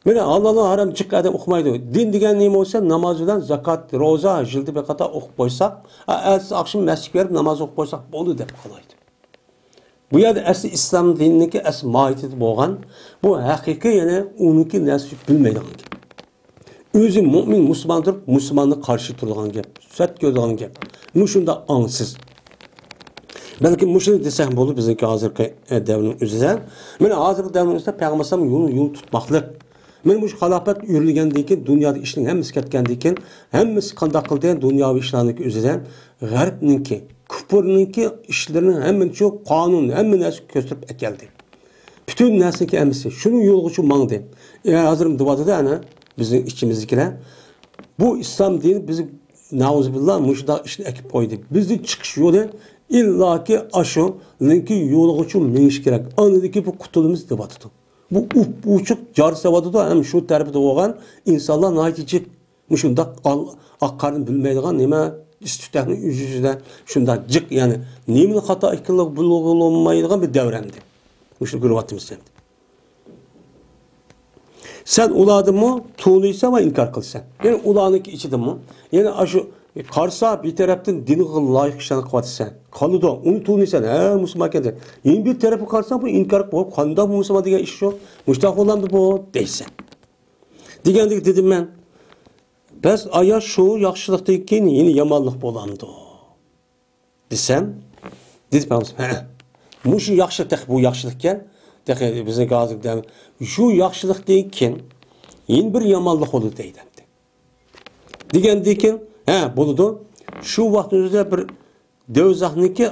مانا ھالال ھارام جىق ئادەم ئۇقمايدۇ. دىن دېگەن نېمە بولسا، ناماز بىلەن زاكات، روزا، يىلدا بىر قېتىم ئوقۇپ قويساق، ئە، ئەتىسى ئاخشىمى مەسچىتكە بېرىپ ناماز ئوقۇپ قويساق بولدى دەپ قالايدۇ. بۇ يەردە ئەسلى ئىسلام دىنىنىڭكى ئەسلى ماھىيىتىدە بولغان، بۇ ھەقىقىي، يەنى ئۇنىڭكى نەرسىسى بىلمەيدىغان گەپ. ئۆزى مۆمىن، مۇسۇلمان تۇرۇپ، مۇسۇلماننى قارشى تۇرىدىغان گەپ، سەت كۆرىدىغان گەپ. مۇشۇنداق ئاڭسىز. بەلكىم مۇشۇنى دېسەك بولىدۇ بىزنىڭكى ھازىرقى، ئە، دەۋرنىڭ ئۆزىدە. مانا ھازىرقى دەۋرنىڭ ئۆزىدە پەيغەمبەر ئەلەيھىسسالام يولىنى، يولىنى تۇتماقلىق. مانا مۇشۇ خىلاپەت ئۆرلىگەندىن كېيىن، دۇنيادا ئىشنىڭ ھەممىسى كەتكەندىن كېيىن، ھەممىسى قانداق قىلدى؟ دۇنياۋى ئىشلارنىڭكى ئۆزىدە غەربنىڭكى، كۇپۇرنىڭكى ئىشلىرىنى ھەممىنى شۇ قانۇن، ھەممە نەرسە كۆستۈرۈپ ئەكەلدى. پۈتۈن نەرسىنىڭكى ھەممىسى شۇنىڭ يولىغا شۇ ماڭدى. ئە، ھازىر دېۋاتىدۇ ئەنە بىزنىڭ ئىچىمىزدىكىلەر. بۇ ئىسلام دىنى بىز، نەئۇزۇبىللا، مۇشۇنداق ئىشنى ئەكىپ قويدى. بىزنىڭ چىقىش يولى ئىللاكى ئاشۇنىڭكى يولىغا شۇ مېڭىش كېرەك. ئاندىن كېيىن بۇ قۇتۇلىمىز دېۋاتىدۇ. بۇ ئۇپ-ئوچۇق جار سېلىۋاتىدۇ، ھەم شۇ تەرىپىدە بولغان ئىنسانلار ناھايىتى جىق. مۇشۇنداق ئال-، ئاق قارىنى بىلمەيدىغان نېمە ئىس-تۈتەكنىڭ ئۆزى يۈزىدە شۇنداق جىق، يەنى نېمىنى خاتا ئىكەنلىكىنى بىلگىلى بولمايدىغان بىر دەۋر ئەمدى. مۇشۇنى كۆرۈۋاتىمىز ئەمدى. سەن ئۇلاردىنمۇ تونۇيسەن ۋە ئىنكار قىلىسەن. يەنى ئۇلارنىڭكى ئىچىدىنمۇ، يەنى ئاشۇ قارىسا بىر تەرەپتىن دىنغا لايىق ئىشلارنى قىلىۋاتىسەن. قالىدۇ، ئۇنى تونۇيسەن، ھە، مۇسۇلمان ئىكەن دەپ. يەنە بىر تەرەپكە قارىساڭ، بۇ ئىنكار قىلىپ، قانداق بۇ مۇسۇلمان دېگەن ئىش شۇ؟ مۇشۇنداق بولامدۇ بۇ؟ دەيسەن. دېگەندىكىن دېدىم مەن، بەس ئايا شۇ ياخشىلىقتىن كېيىن يەنە يامانلىق بولامدۇ؟ دېسەم، دېدى پەيغەمبەر، ھە، مۇشۇ ياخشىلىق تېخى بۇ ياخشىلىقكەن، تېخى بىزنىڭكى ھازىرقى دەۋر، شۇ ياخشىلىقتىن كېيىن يەنە بىر يامانلىق بولىدۇ دەيدۇ. دېگەندىن كېيىن، ھە، بولىدۇ. شۇ ۋاقىتنىڭ ئۆزىدە بىر دوزاخنىڭكى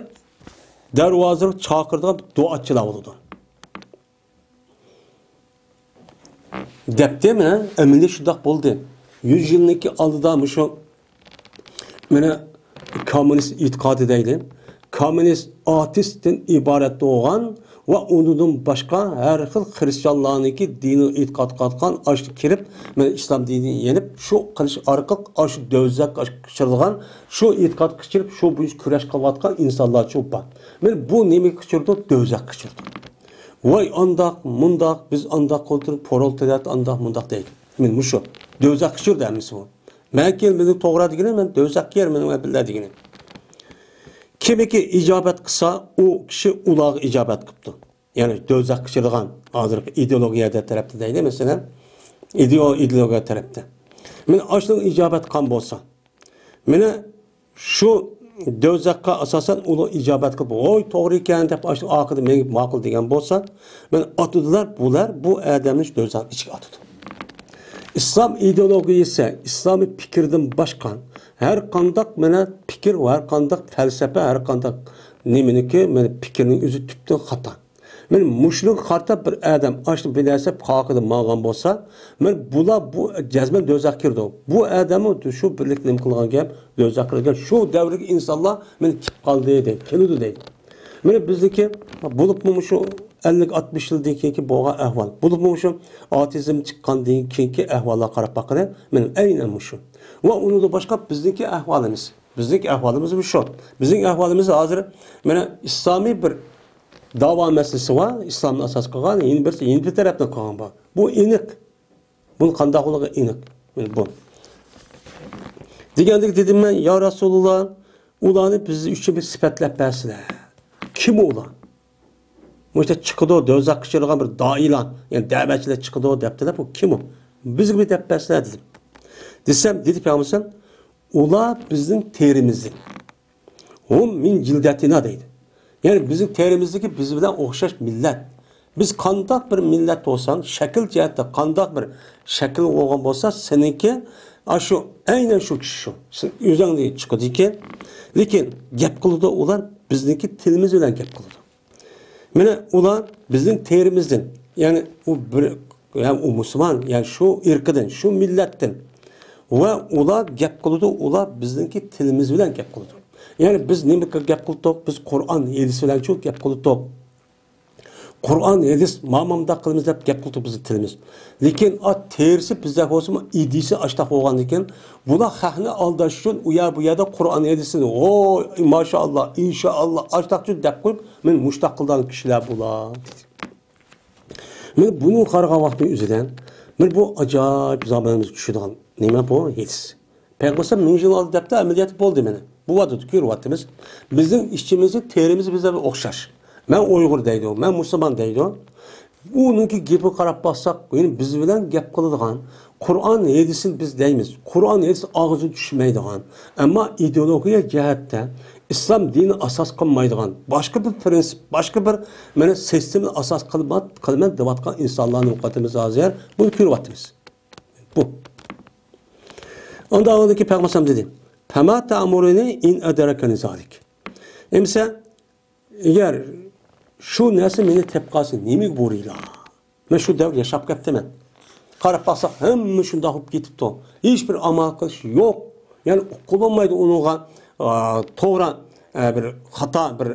دەرۋازىغا چاقىرىدىغان دۇئاچىلار بولىدۇ. دەپتۇ، مانا، ئەمەلىي شۇنداق بولدى. يۈز يىلنىڭكى ئالدىدا مۇشۇ، مانا، كوممۇنىست ئېتىقادى دەيلى. كوممۇنىست ئاتېئىستتىن ئىبارەت بولغان ۋە ئۇنىڭدىن باشقا ھەر خىل خرىستىيانلارنىڭكى دىنىغا ئېتىقاد قىلىۋاتقان، ئاشۇ كىرىپ، مانا، ئىسلام دىنىنى يېنىپ، شۇ قىلىش ئارقىلىق ئاشۇ دۆزەخكە قىچىرىدىغان، شۇ ئېتىقاد قىچىرىپ، شۇ بويىچە كۈرەش قىلىۋاتقان ئىنسانلار شۇ بار. مانا بۇ نېمىگە قىچۇرىدۇ؟ دۆزەخكە قىچۇرىدۇ. ۋاي ئانداق، مۇنداق، بىز ئانداق قىلدۇق، پرولېتارىيات ئانداق، مۇنداق دەيدۇ. مانا مۇشۇ دۆزەخكە قىچۇرىدۇ ھەممىسى بۇ. مەن كېيىن مېنىڭ توغرا دېگىنى، مەن دۆزەخكە كىر مېنىڭ بىللە دېگىنى. كىمكى ئىجابەت قىلسا، ئۇ كىشى ئۇلارغا ئىجابەت قىپتۇ. يەنى دۆزەخكە قىچۇرىدىغان، ھازىرقى ئىدېئولوگىيە تەرەپتە دەيلى، مەسىلەن، ئىدېئو-، ئىدېئولوگىيە تەرەپتە. مانا ئاشۇنىڭ ئىجابەت قىلغان بولسا، مانا شۇ دۆزەخكە ئاساسەن ئۇلار ئىجابەت قىلىپ، ۋوي، توغرا ئىكەن دەپ، ئاشۇ ئارقىدا مېڭىپ ماقۇل دېگەن بولسا، مانا ئاتىدىلار، بۇلار بۇ ئادەمنى شۇ دۆزەخ ئىچىگە ئاتىدۇ. ئىسلام ئىدېئولوگىيىسى، ئىسلامىي پىكىردىن باشقا ھەر قانداق، مانا، پىكىر، ھەر قانداق پەلسەپە، ھەر قانداق نېمىنىكى، مانا، پىكىرنىڭ ئۆزى تۈپتىن خاتا. مانا مۇشۇنىڭغا قارىتا بىر ئادەم ئاشۇ بىر نەرسە خاكىدا ماڭغان بولسا، مانا بۇلار بۇ جەزمەن دوزاخقا كىرىدۇ. بۇ ئادەممۇ شۇ بىرلىك نېمە قىلغان گەپ، دوزاخقا كىرگەن، شۇ دەۋردىكى ئىنسانلار مانا كېلىپ قالدى دەيدۇ، كېلىدۇ دەيدۇ. مانا بىزنىڭكى بولۇپمۇ مۇشۇ ئەللىك ئاتمىش يىلدىن كېيىنكى بولغان ئەھۋال، بولۇپمۇ مۇشۇ ئاتېئىزم چىققاندىن كېيىنكى ئەھۋاللارغا قاراپ باققىلى، مانا ئەينەن مۇشۇ. ۋە ئۇنىڭدىن باشقا بىزنىڭكى ئەھۋالىمىز، بىزنىڭكى ئەھۋالىمىز مۇشۇ. بىزنىڭ ئەھۋالىمىز ھازىر مانا ئىسلامىي بىر داۋا مەسىلىسى بار، ئىسلامنى ئاساس قىلغان، يەنە بىر، يەنە بىر تەرەپتىن قىلغان بار. بۇ ئېنىق. بۇ قانداق بولىدۇ؟ ئېنىق. مانا بۇ. دېگەندەك دېدىم مەن، يا رەسۇلۇللا، ئۇلارنى بىز ئۈچۈن بىر سۈپەتلەپ بەرسىلە. كىم ئۇلار؟ مۇشۇ چىقىدۇ، دوزاخقا چىقىدىغان بىر دائىيلار، يەنى دەۋەتچىلەر چىقىدۇ دەپتىلەر، بۇ كىم ئۇ؟ بىزگە بىر دەپ بەرسىلە دېدىم. دېسەم، دېدى پەيغەمبەر، ئۇلار بىزنىڭ تېرىمىزدىن. ھۇم مىن جىلدەتىنا دەيدۇ. يەنى بىزنىڭ تېرىمىزدىكى بىز بىلەن ئوخشاش مىللەت. بىز قانداق بىر مىللەت بولساڭ، شەكىل جەھەتتە قانداق بىر شەكىل بولغان بولسا، سېنىڭكى ئاشۇ، ئەينەن شۇ كىشى شۇ. سېن ئۆزۈڭدىن چىقىدىكەن. لېكىن گەپ قىلىدۇ ئۇلار، بىزنىڭكى تىلىمىز بىلەن گەپ قىلىدۇ. مانا ئۇلار بىزنىڭ تېرىمىزدىن، يەنى ئۇ بىر، يەنى ئۇ مۇسۇلمان، يەنى شۇ ئىرقىدىن، شۇ مىللەتتىن. ۋە ئۇلار گەپ قىلىدۇ، ئۇلار بىزنىڭكى تىلىمىز بىلەن گەپ قىلىدۇ. يەنى بىز نېمە گەپ قىلدۇق؟ بىز قۇرئان، ھەدىس بىلەنچۇ گەپ قىلدۇق. قۇرئان، ھەدىس، ما-، مامداق قىلىمىز دەپ گەپ قىلدۇق بىزنىڭ تىلىمىز. لېكىن ئا، تېرىسى بىزدەك بولسىمۇ، ئىدىيىسى ئاشتاق بولغاندىكىن، بۇلار خەقنى ئالداش ئۈچۈن ئۇ يەر بۇ يەردە قۇرئان، ھەدىسنى، ۋوي، ماشائاللا، ئىنشائاللا، ئاشتاق ئۈچۈن دەپ قويۇپ، مانا مۇشتاق قىلىدىغان كىشىلەر بۇلار. مانا بۇنى قارىغان ۋاقتى ئۆزىدە، مانا بۇ ئاجايىپ زامانىمىزغا چۈشىدىغان نېمە بۇ؟ ھەدىس. پەيغەمبەر مىڭ يىل ئالدى دەپتۇ، ئەمەلىيەتتە بولدى مانا. بولۇۋاتىدۇ، كۆرۈۋاتىمىز. بىزنىڭ ئىچىمىزدە تېرىمىز بىزلەر بىلەن ئوخشاش. مەن ئۇيغۇر دەيدۇ، مەن مۇسۇلمان دەيدۇ. ئۇنىڭكى گېپىگە قاراپ باقساق، يەنى بىز بىلەن گەپ قىلىدىغان، قۇرئان ھەدىسنى بىز دەيمىز. قۇرئان ھەدىس ئاغزىدىن چۈشمەيدىغان. ئەمما ئىدېئولوگىيە جەھەتتە ئىسلام دىنى ئاساس قىلمايدىغان، باشقا بىر پىرىنسىپ، باشقا بىر مانا سىستېمىنى ئاساس قىلما-، قىلىمەن دەۋاتقان ئىنسانلارنى ئوقۇۋاتىمىز ھازىر. بۇنى كۆرۈۋاتىمىز. بۇ. ئاندا ئاندىكى پەيغەمبەر دېدى، «فما تأمرني إن أدركني ذلك.» ئەمسە، ئەگەر شۇ نەرسە مېنى تېپىپ قالسا، نېمىگە بۇيرۇيلا؟ مەن شۇ دەۋر ياشاپ كەپتىمەن. قاراپ باقساق، ھەممە شۇنداق بولۇپ كېتىپتۇ. ھېچبىر ئامال قىلىش يوق. يەنى ئۇقۇلمايدۇ ئۇنىڭغا، ئا، توغرا، ئە، بىر خاتا، بىر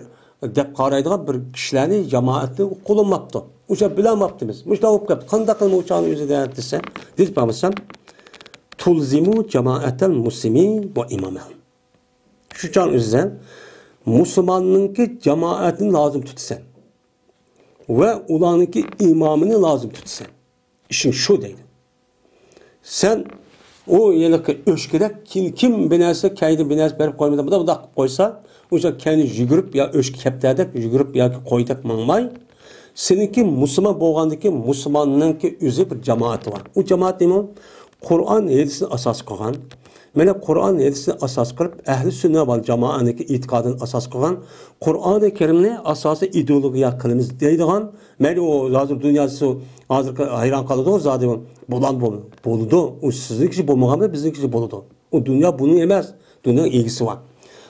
دەپ قارايدىغان بىر كىشىلەرنى، جامائەتنى ئۇقۇلماپتۇ. ئۇ چاغ بىلەلمەپتىمىز. مۇشۇنداق بولۇپ كەپتۇ. قانداق قىلىمىز ئۇ چاغنى ئۆزىدە دېسە، دېدى پەيغەمبەر، «تلزم جماعة المسلمين وإمامهم.» شۇ چاغنىڭ ئۆزىدە مۇسۇلماننىڭكى جامائەتنى لازىم تۇتىسەن ۋە ئۇلارنىڭكى ئىمامىنى لازىم تۇتىسەن. ئىشىڭ شۇ دەيدۇ. سەن ئۇ ھېلىقى ئۆچكىدەك كىم، كىم بىر نەرسە كەيدە بىر نەرسە بېرىپ قويمىدى، مۇنداق، مۇنداق قىلىپ قويسا، ئۇ چاغ كەينى يۈگۈرۈپ يا ئۆچكە كەپتەردەك يۈگۈرۈپ ياكى قويدەك ماڭماي، سېنىڭكى مۇسۇلمان بولغاندىكى مۇسۇلماننىڭكى ئۆزى بىر جامائىتى بار. ئۇ جامائەت نېمە؟ قۇرئان ھەدىسنى ئاساس قىلغان، مانا قۇرئان ھەدىسنى ئاساس قىلىپ، ئەھلى سۈننە ۋەل جامائەنىڭكى ئېتىقادىنى ئاساس قىلغان، قۇرئانى كەرىمنى ئاساسىي ئىدېئولوگىيە قىلىمىز دەيدىغان، مەيلى ئۇ ھازىر دۇنياسى ھازىرقى ھەيران قالىدۇ زادى، بولام بول-، بولىدۇ. ئۇ سىزنىڭكىچە بولمىغانمۇ بىزنىڭكىچە بولىدۇ. ئۇ دۇنيا بۇنىڭ ئەمەس، دۇنيانىڭ ئىگىسى بار.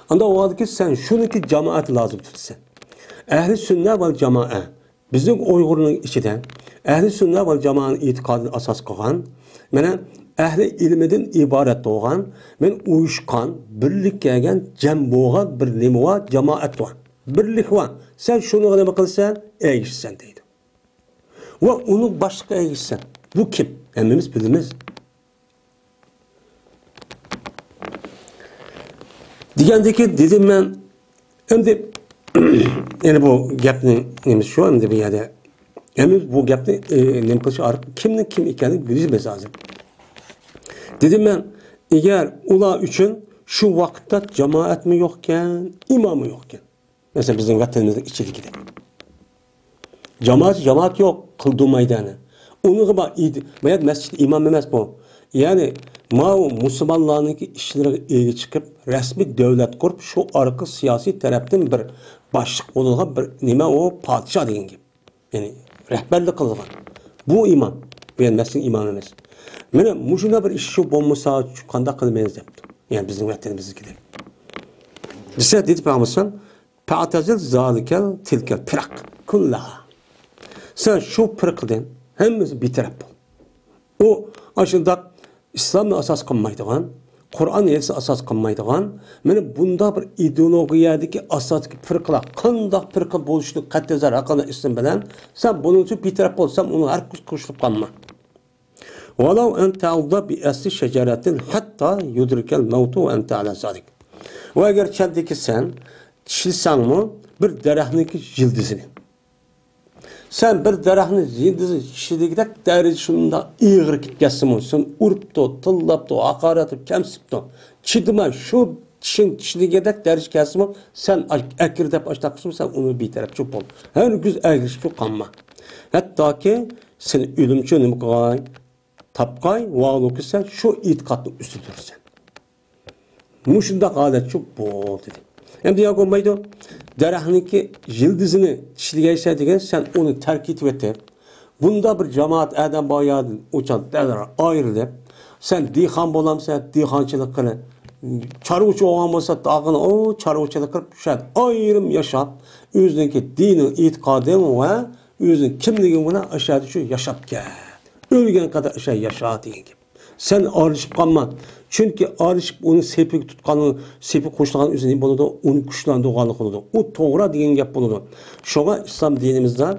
ئاندا ئۇ ھالدىكى سەن شۇنىڭكى جامائەت لازىم تۇتىسەن. ئەھلى سۈننە ۋەل جامائە بىزنىڭ ئۇيغۇرنىڭ ئىچىدە ئەھلى سۈننە ۋەل جامائەنىڭ ئېتىقادىنى ئاساس قىلغان، مانا ئەھلى ئىلمىدىن ئىبارەت بولغان، مانا ئۇيۇشقان، بىرلىككە كەلگەن، جەم بولغان بىر نېمە بار، جامائەت بار، بىرلىك بار. سەن شۇنىڭغا نېمە قىلىسەن؟ ئەگىشىسەن دەيدۇ. ۋە ئۇنىڭ باشلىقىغا ئەگىشىسەن. بۇ كىم؟ ھەممىمىز بىلىمىز. دېگەندىكىن دېدىم مەن، ئەمدى، يەنە بۇ گەپنىڭ نېمىسى شۇ، ئەمدى بۇ يەردە، ئەمدى بۇ گەپنى، ئى، نېمە قىلىش ئارقىلىق كىمنىڭ كىم ئىكەنلىكىنى بىلىمىز ھازىر. دېدىم مەن، ئەگەر ئۇلار ئۈچۈن شۇ ۋاقىتتا جامائەتمۇ يوقكەن، ئىماممۇ يوقكەن. مەسىلەن، بىزنىڭ ۋەتىنىمىزنىڭ ئىچىدىكىدەك. جامائەت، جامائەت يوق، قىلدۇرمايدۇ ئەنە. ئۇنىڭغا بار ئىد-، بايا مەسچىت ئىمام ئەمەس بۇ. يەنى، ماۋۇ مۇسۇلمانلارنىڭكى ئىشلىرىغا ئىگە چىقىپ، رەسمىي دۆلەت قۇرۇپ، شۇ ئارقا سىياسىي تەرەپتىن بىر باشلىق بولىدىغان بىر نېمە ئۇ، پادىشاھ دېگەن گەپ. يەنى، رەھبەرلىك قىلىدىغان. بۇ ئىمام. بۇ يەنى مەسچىت ئىمامى ئەمەس. مانا مۇشۇنداق بىر ئىش شۇ بولمىسا، قانداق قىلىمىز دەپتۇ. يەنى بىزنىڭ ۋەتىنىمىزدىكىدەك. دېسە، دېدى پەيغەمبەر فاعتزل ذلك تلك الفرق كلها. سەن شۇ پىرقىدىن ھەممىسى بىتەرەپ بول. ئۇ ئاشۇنداق ئىسلامنى ئاساس قىلمايدىغان، قۇرئان ھەدىسنى ئاساس قىلمايدىغان، مانا بۇنداق بىر ئىدېئولوگىيەدىكى ئاساسىي پىرقىلار قانداق پىرقە بولۇشىدىن قەتئىينەزەر ھەققىدە ئىسىم بىلەن سەن بۇنىڭ ئۈچۈن بىتەرەپ بول، سەن ئۇنىڭغا ھەرگىز قوشۇلۇپ قالما. ولو أن تعض بأصل شجرة حتى يدركك الموت وأنت على ذلك. ۋە ئەگەر چەندىكى سەن چىشلىسەڭمۇ بىر دەرەخنىڭكى يىلدىزىنى، سەن بىر دەرەخنى يىلدىزى چىشلىگۈدەك دەرىجە شۇنداق ئېغىر كېلىپ كەتسىمۇ، سېنى ئۇرۇپتۇ، تىللاپتۇ، ھاقارەتلەپ، كەمسىتىپتۇ، چىدىماي شۇ چىشىڭ چىشلىگۈدەك دەرىجە كەلسىمۇ، سەن ئەكىر دەپ ئاشتاق قىلسىمۇ، سەن ئۇنى بىتەرەپچۇ بول. ھەرگىز ئەگىشىپچۇ قالما. ھەتتاكى سېنى ئۆلۈمچۇ نېمە قىلغاي؟ تاپقاي، ۋاڭلۇكى سەن شۇ ئېتىقادنىڭ ئۈستىدە تۇرىسەن. مۇشۇنداق ھالەتچۇ بول دېدى. ئەمدى ياق بولمايدۇ. دەرەخنىڭكى يىلدىزىنى چىشلىگەيسەن دېگەن، سەن ئۇنى تەرك ئېتىۋېتىپ، بۇنداق بىر جامائەت ئادەم بار يەردىن ئۇچان دەرھال ئايرىلىپ، سەن دېھقان بولامسەن، دېھقانچىلىق قىلىپ، چارۋىچى بولغان بولسا، داغىنى ئۇ چارۋىچىلىق قىلىپ، شۇ يەردە ئايرىم ياشاپ، ئۆزىنىڭكى دىنىڭ، ئېتىقادىڭ ۋە ئۆزىنىڭ كىملىكىڭ بىلەن ئاشۇ يەردە شۇ ياشاپ كەت. ئۆلگەن قەدەر ئاشۇ يەردە ياشا دېگەن گەپ. سەن ئارىلىشىپ قالما. چۈنكى ئارىلىشىپ ئۇنى سېپىگە تۇتقان، سېپىگە قوشۇلغان ئۆزى نېمە بولىدۇ؟ ئۇنى كۈچلەندۈرگەنلىك بولىدۇ. ئۇ توغرا دېگەن گەپ بولىدۇ. شۇڭا ئىسلام دىنىمىزدا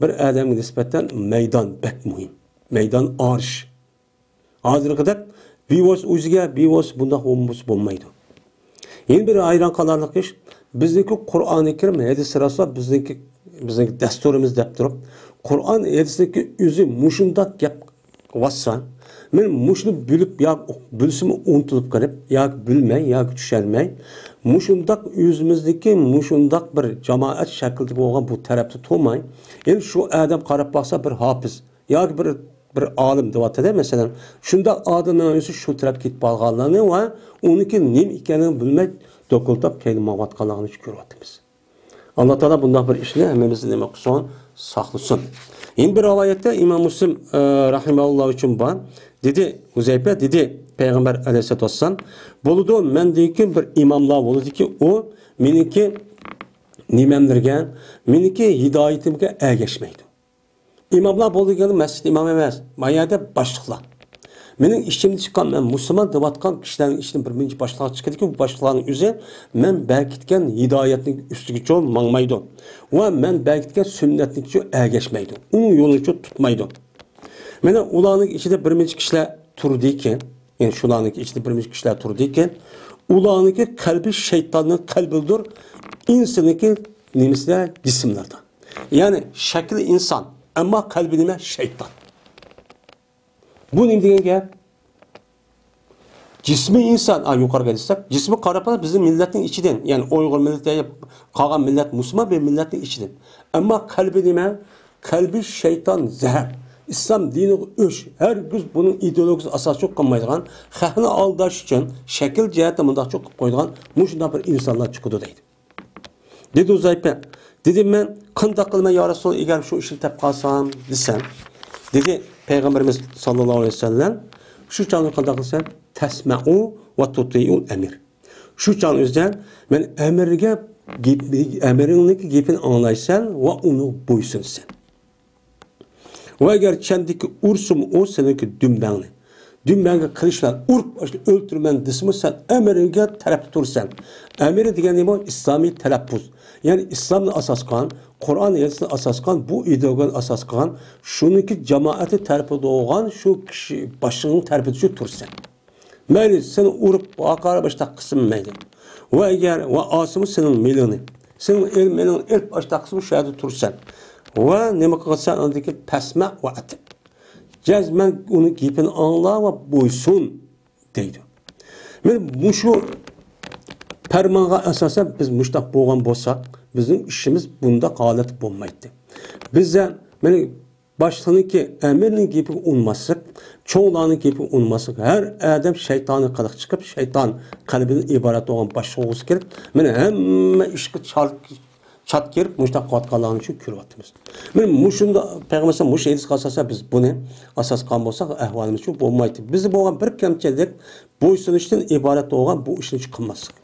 بىر ئادەمگە نىسبەتەن مەيدان بەك مۇھىم. مەيدان ئارىش. ھازىرقىدەك بىۋاسىتە ئۆزىگە، بىۋاسىتە بۇنداق بولمىسا بولمايدۇ. يەنە بىر ھەيران قالارلىق ئىش، بىزنىڭكى قۇرئانى كەرىم، ھەدىس راسا بىزنىڭكى، بىزنىڭكى دەستۇرىمىز دەپ تۇرۇپ، قۇرئان ھەدىسنىڭكى ئۆزى مۇشۇنداق گەپ ۋاتسا، مەن مۇشۇنى بىلىپ ياكى بىلسىمۇ ئۇنتۇلۇپ قېلىپ، ياكى بىلمەي، ياكى چۈشەنمەي، مۇشۇنداق ئۆزىمىزدىكى مۇشۇنداق بىر جامائەت شەكلىدە بولغان بۇ تەرەپتە تۇرماي، يەنى شۇ ئادەم قاراپ باقسا بىر ھاپىز، ياكى بىر، بىر ئالىم دەۋاتىدۇ، مەسىلەن، شۇنداق ئادەمنىڭ ئۆزى شۇ تەرەپكە كېتىپ قالغانلىقىنى ۋە ئۇنىڭكى نېمە ئىكەنلىكىنى بىلمەي، دوكۇلداپ كەينى ماڭىۋاتقانلىقىنى كۆرۈۋاتىمىز. ئاللا تائالا بۇنداق بىر ئىشنى ھەممىمىزنى نېمە قىلسۇن، ساقلىسۇن. يەنە بىر رىۋايەتتە ئىمام مۇسلىم، ئە، رەھىمەھۇللا ئۈچۈن بار. دېدى، ھۇزەيپە دېدى، پەيغەمبەر ئەلەيھىسسالاتۇ ۋەسسالام، بولىدۇ، مەندىن كېيىن بىر ئىماملار بولىدۇكى، ئۇ مېنىڭكى نېمەملىرىگە، مېنىڭكى ھىدايىتىمگە ئەگەشمەيدۇ. ئىماملار بولىدىغىنى مەسچىت ئىمامى ئەمەس، ما يەردە باشلىقلار. مېنىڭ ئىچىمدە چىققان، مەن مۇسۇلمان دەۋاتقان كىشىلەرنىڭ ئىچىدىن بىر بىرىنچى باشلىقلار چىقىدىكى، بۇ باشلىقلارنىڭ ئۆزى مەن بەركىتكەن ھىدايەتنىڭ ئۈستىگىچۇ ماڭمايدۇ ۋە مەن بەركىتكەن سۈننەتنىڭكىچۇ ئەگەشمەيدۇ، ئۇنىڭ يولىنىچۇ تۇتمايدۇ. مانا ئۇلارنىڭ ئىچىدە بىر نەچچە كىشىلەر تۇرىدىكەن، يەنى شۇلارنىڭ ئىچىدە بىر نەچچە كىشىلەر تۇرىدىكەن، ئۇلارنىڭكى قەلبى شەيتاننىڭ قەلبىدۇر، ئىنساننىڭكى نېمىسىدە، جىسىملىرىدا. يەنى شەكلى ئىنسان، ئەمما قەلبى نېمە؟ شەيتان. بۇ نېمە دېگەن گەپ؟ جىسمى ئىنسان، ئا، يۇقىرىقى دېسەك، جىسمى قاراپ بىزنىڭ مىللەتنىڭ ئىچىدىن، يەنى ئۇيغۇر مىللىتى، قالغان مىللەت مۇسۇلمان بىر مىللەتنىڭ ئىچىدىن. ئەمما قەلبى نېمە؟ قەلبى شەيتان، زەھەر. ئىسلام دىنىغا ئۆچ. ھەرگىز بۇنىڭ ئىدېئولوگىيىسى ئاساسچۇ قىلمايدىغان، خەقنى ئالداش ئۈچۈن شەكىل جەھەتتە مۇنداقچۇ قىلىپ قويىدىغان مۇشۇنداق بىر ئىنسانلار چىقىدۇ دەيدۇ. دېدى ھۇزەيپە. دېدىم مەن، قانداق قىلىمەن يا رەسۇل، ئەگەر شۇ ئىشنى دەپ قالسام دېسەم. دېدى پەيغەمبىرىمىز ساللاللاھۇ ئەلەيھى ۋەسەللەم، شۇ چاغدا قانداق قىلىسەن؟ تەسمەئۇ ۋە تۇتىئۇل ئەمىر. شۇ چاغ ئۆزىدە مەن ئەمىرگە گېپ-، ئەمىرنىڭكى گېپىنى ئاڭلايسەن ۋە ئۇنىڭغا بويسۇنىسەن. ۋە ئەگەر چەندىكى ئۇرسىمۇ ئۇ سېنىڭكى دۈمبەڭنى، دۈمبەڭگە قىلىچ بىلەن ئۇرۇپ ئۆلتۈرىمەن دېسىمۇ، سەن ئەمىرگە تەرەپتە تۇرىسەن. ئەمىر دېگەن نېمە؟ ئىسلامىي تەلەپپۇز. يەنى ئىسلامنى ئاساس قىلغان، قۇرئان ھەدىسنى ئاساس قىلغان، بۇ ئىدېئولوگىيەنى ئاساس قىلغان، شۇنىڭكى جامائەتى تەرىپىدە بولغان شۇ كىشى باشلىقنىڭ تەرىپىدە شۇ تۇرىسەن. مەيلى، سېنى ئۇرۇپ، ھاقارەت باشتا قىلسىمۇ مەيلى. ۋە ئەگەر، ۋە ئالسىمۇ سېنىڭ مېلىڭنى. سېنىڭ ئېل-، مېلىڭنى ئېلىپ، ئاشتا قىلسىمۇ شۇ يەردە تۇرىسەن. ۋە نېمە قىلسەن، ئاندىن كېيىن پەسمە ۋە ئەتىب. جەزمەن ئۇنىڭ گېپىنى ئاڭلا ۋە بويسۇن، دەيدۇ. مانا مۇشۇ پەرمانغا ئاساسەن بىز مۇشۇنداق بولغان بولساق، بىزنىڭ ئىشىمىز بۇنداق ھالەتتە بولمايتتى. بىز، مانا، باشلىقنىڭكى، ئەمىرنىڭ گېپىگە ئۇنماسلىق، چوڭلارنىڭ گېپىگە ئۇنماسلىق، ھەر ئادەم شەيتانىي قىلىق چىقىپ، شەيتان قەلبىدىن ئىبارەت بولغان باشلىق بولغۇسى كېلىپ، مانا ھەممە ئىشقا چال-، چات كىرىپ، مۇشۇنداق قىلىۋاتقانلارنى شۇ كۆرۈۋاتىمىز. مانا مۇشۇنداق پەيغەمبەر مۇشۇ ھەدىسكە ئاساسەن بىز بۇنى ئاساس قىلغان بولساق، ئەھۋالىمىز شۇ بولمايتتى. بىزدە بولغان بىر كەمچىلىك بويسۇنۇشتىن ئىبارەت بولغان بۇ ئىشنى قىلماسلىق.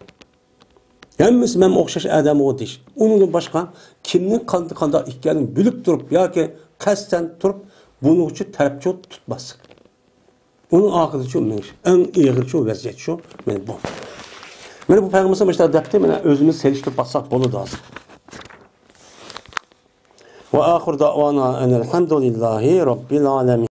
ھەممىسى مەن ئوخشاش ئادەمغۇ دېيىش. ئۇنىڭدىن باشقا كىمنىڭ قانداق، قانداق ئىكەنلىكىنى بىلىپ تۇرۇپ ياكى قەستەن تۇرۇپ بۇنىڭ ئۈچۈن تەرەپچۇ تۇتماسلىق. ئۇنىڭ ئاخىرىچۇ مېڭىش. ئەڭ ئېغىرچۇ ۋەزىيەتچۇ مانا بۇ. مانا بۇ پەيغەمبەرمىز مۇشۇنداق دەپتۇ، مانا ئۆزىمىز سېلىشتۇرۇپ باقساق بولىدۇ ھازىر. وآخر دعوانا أن الحمد لله رب العالمين.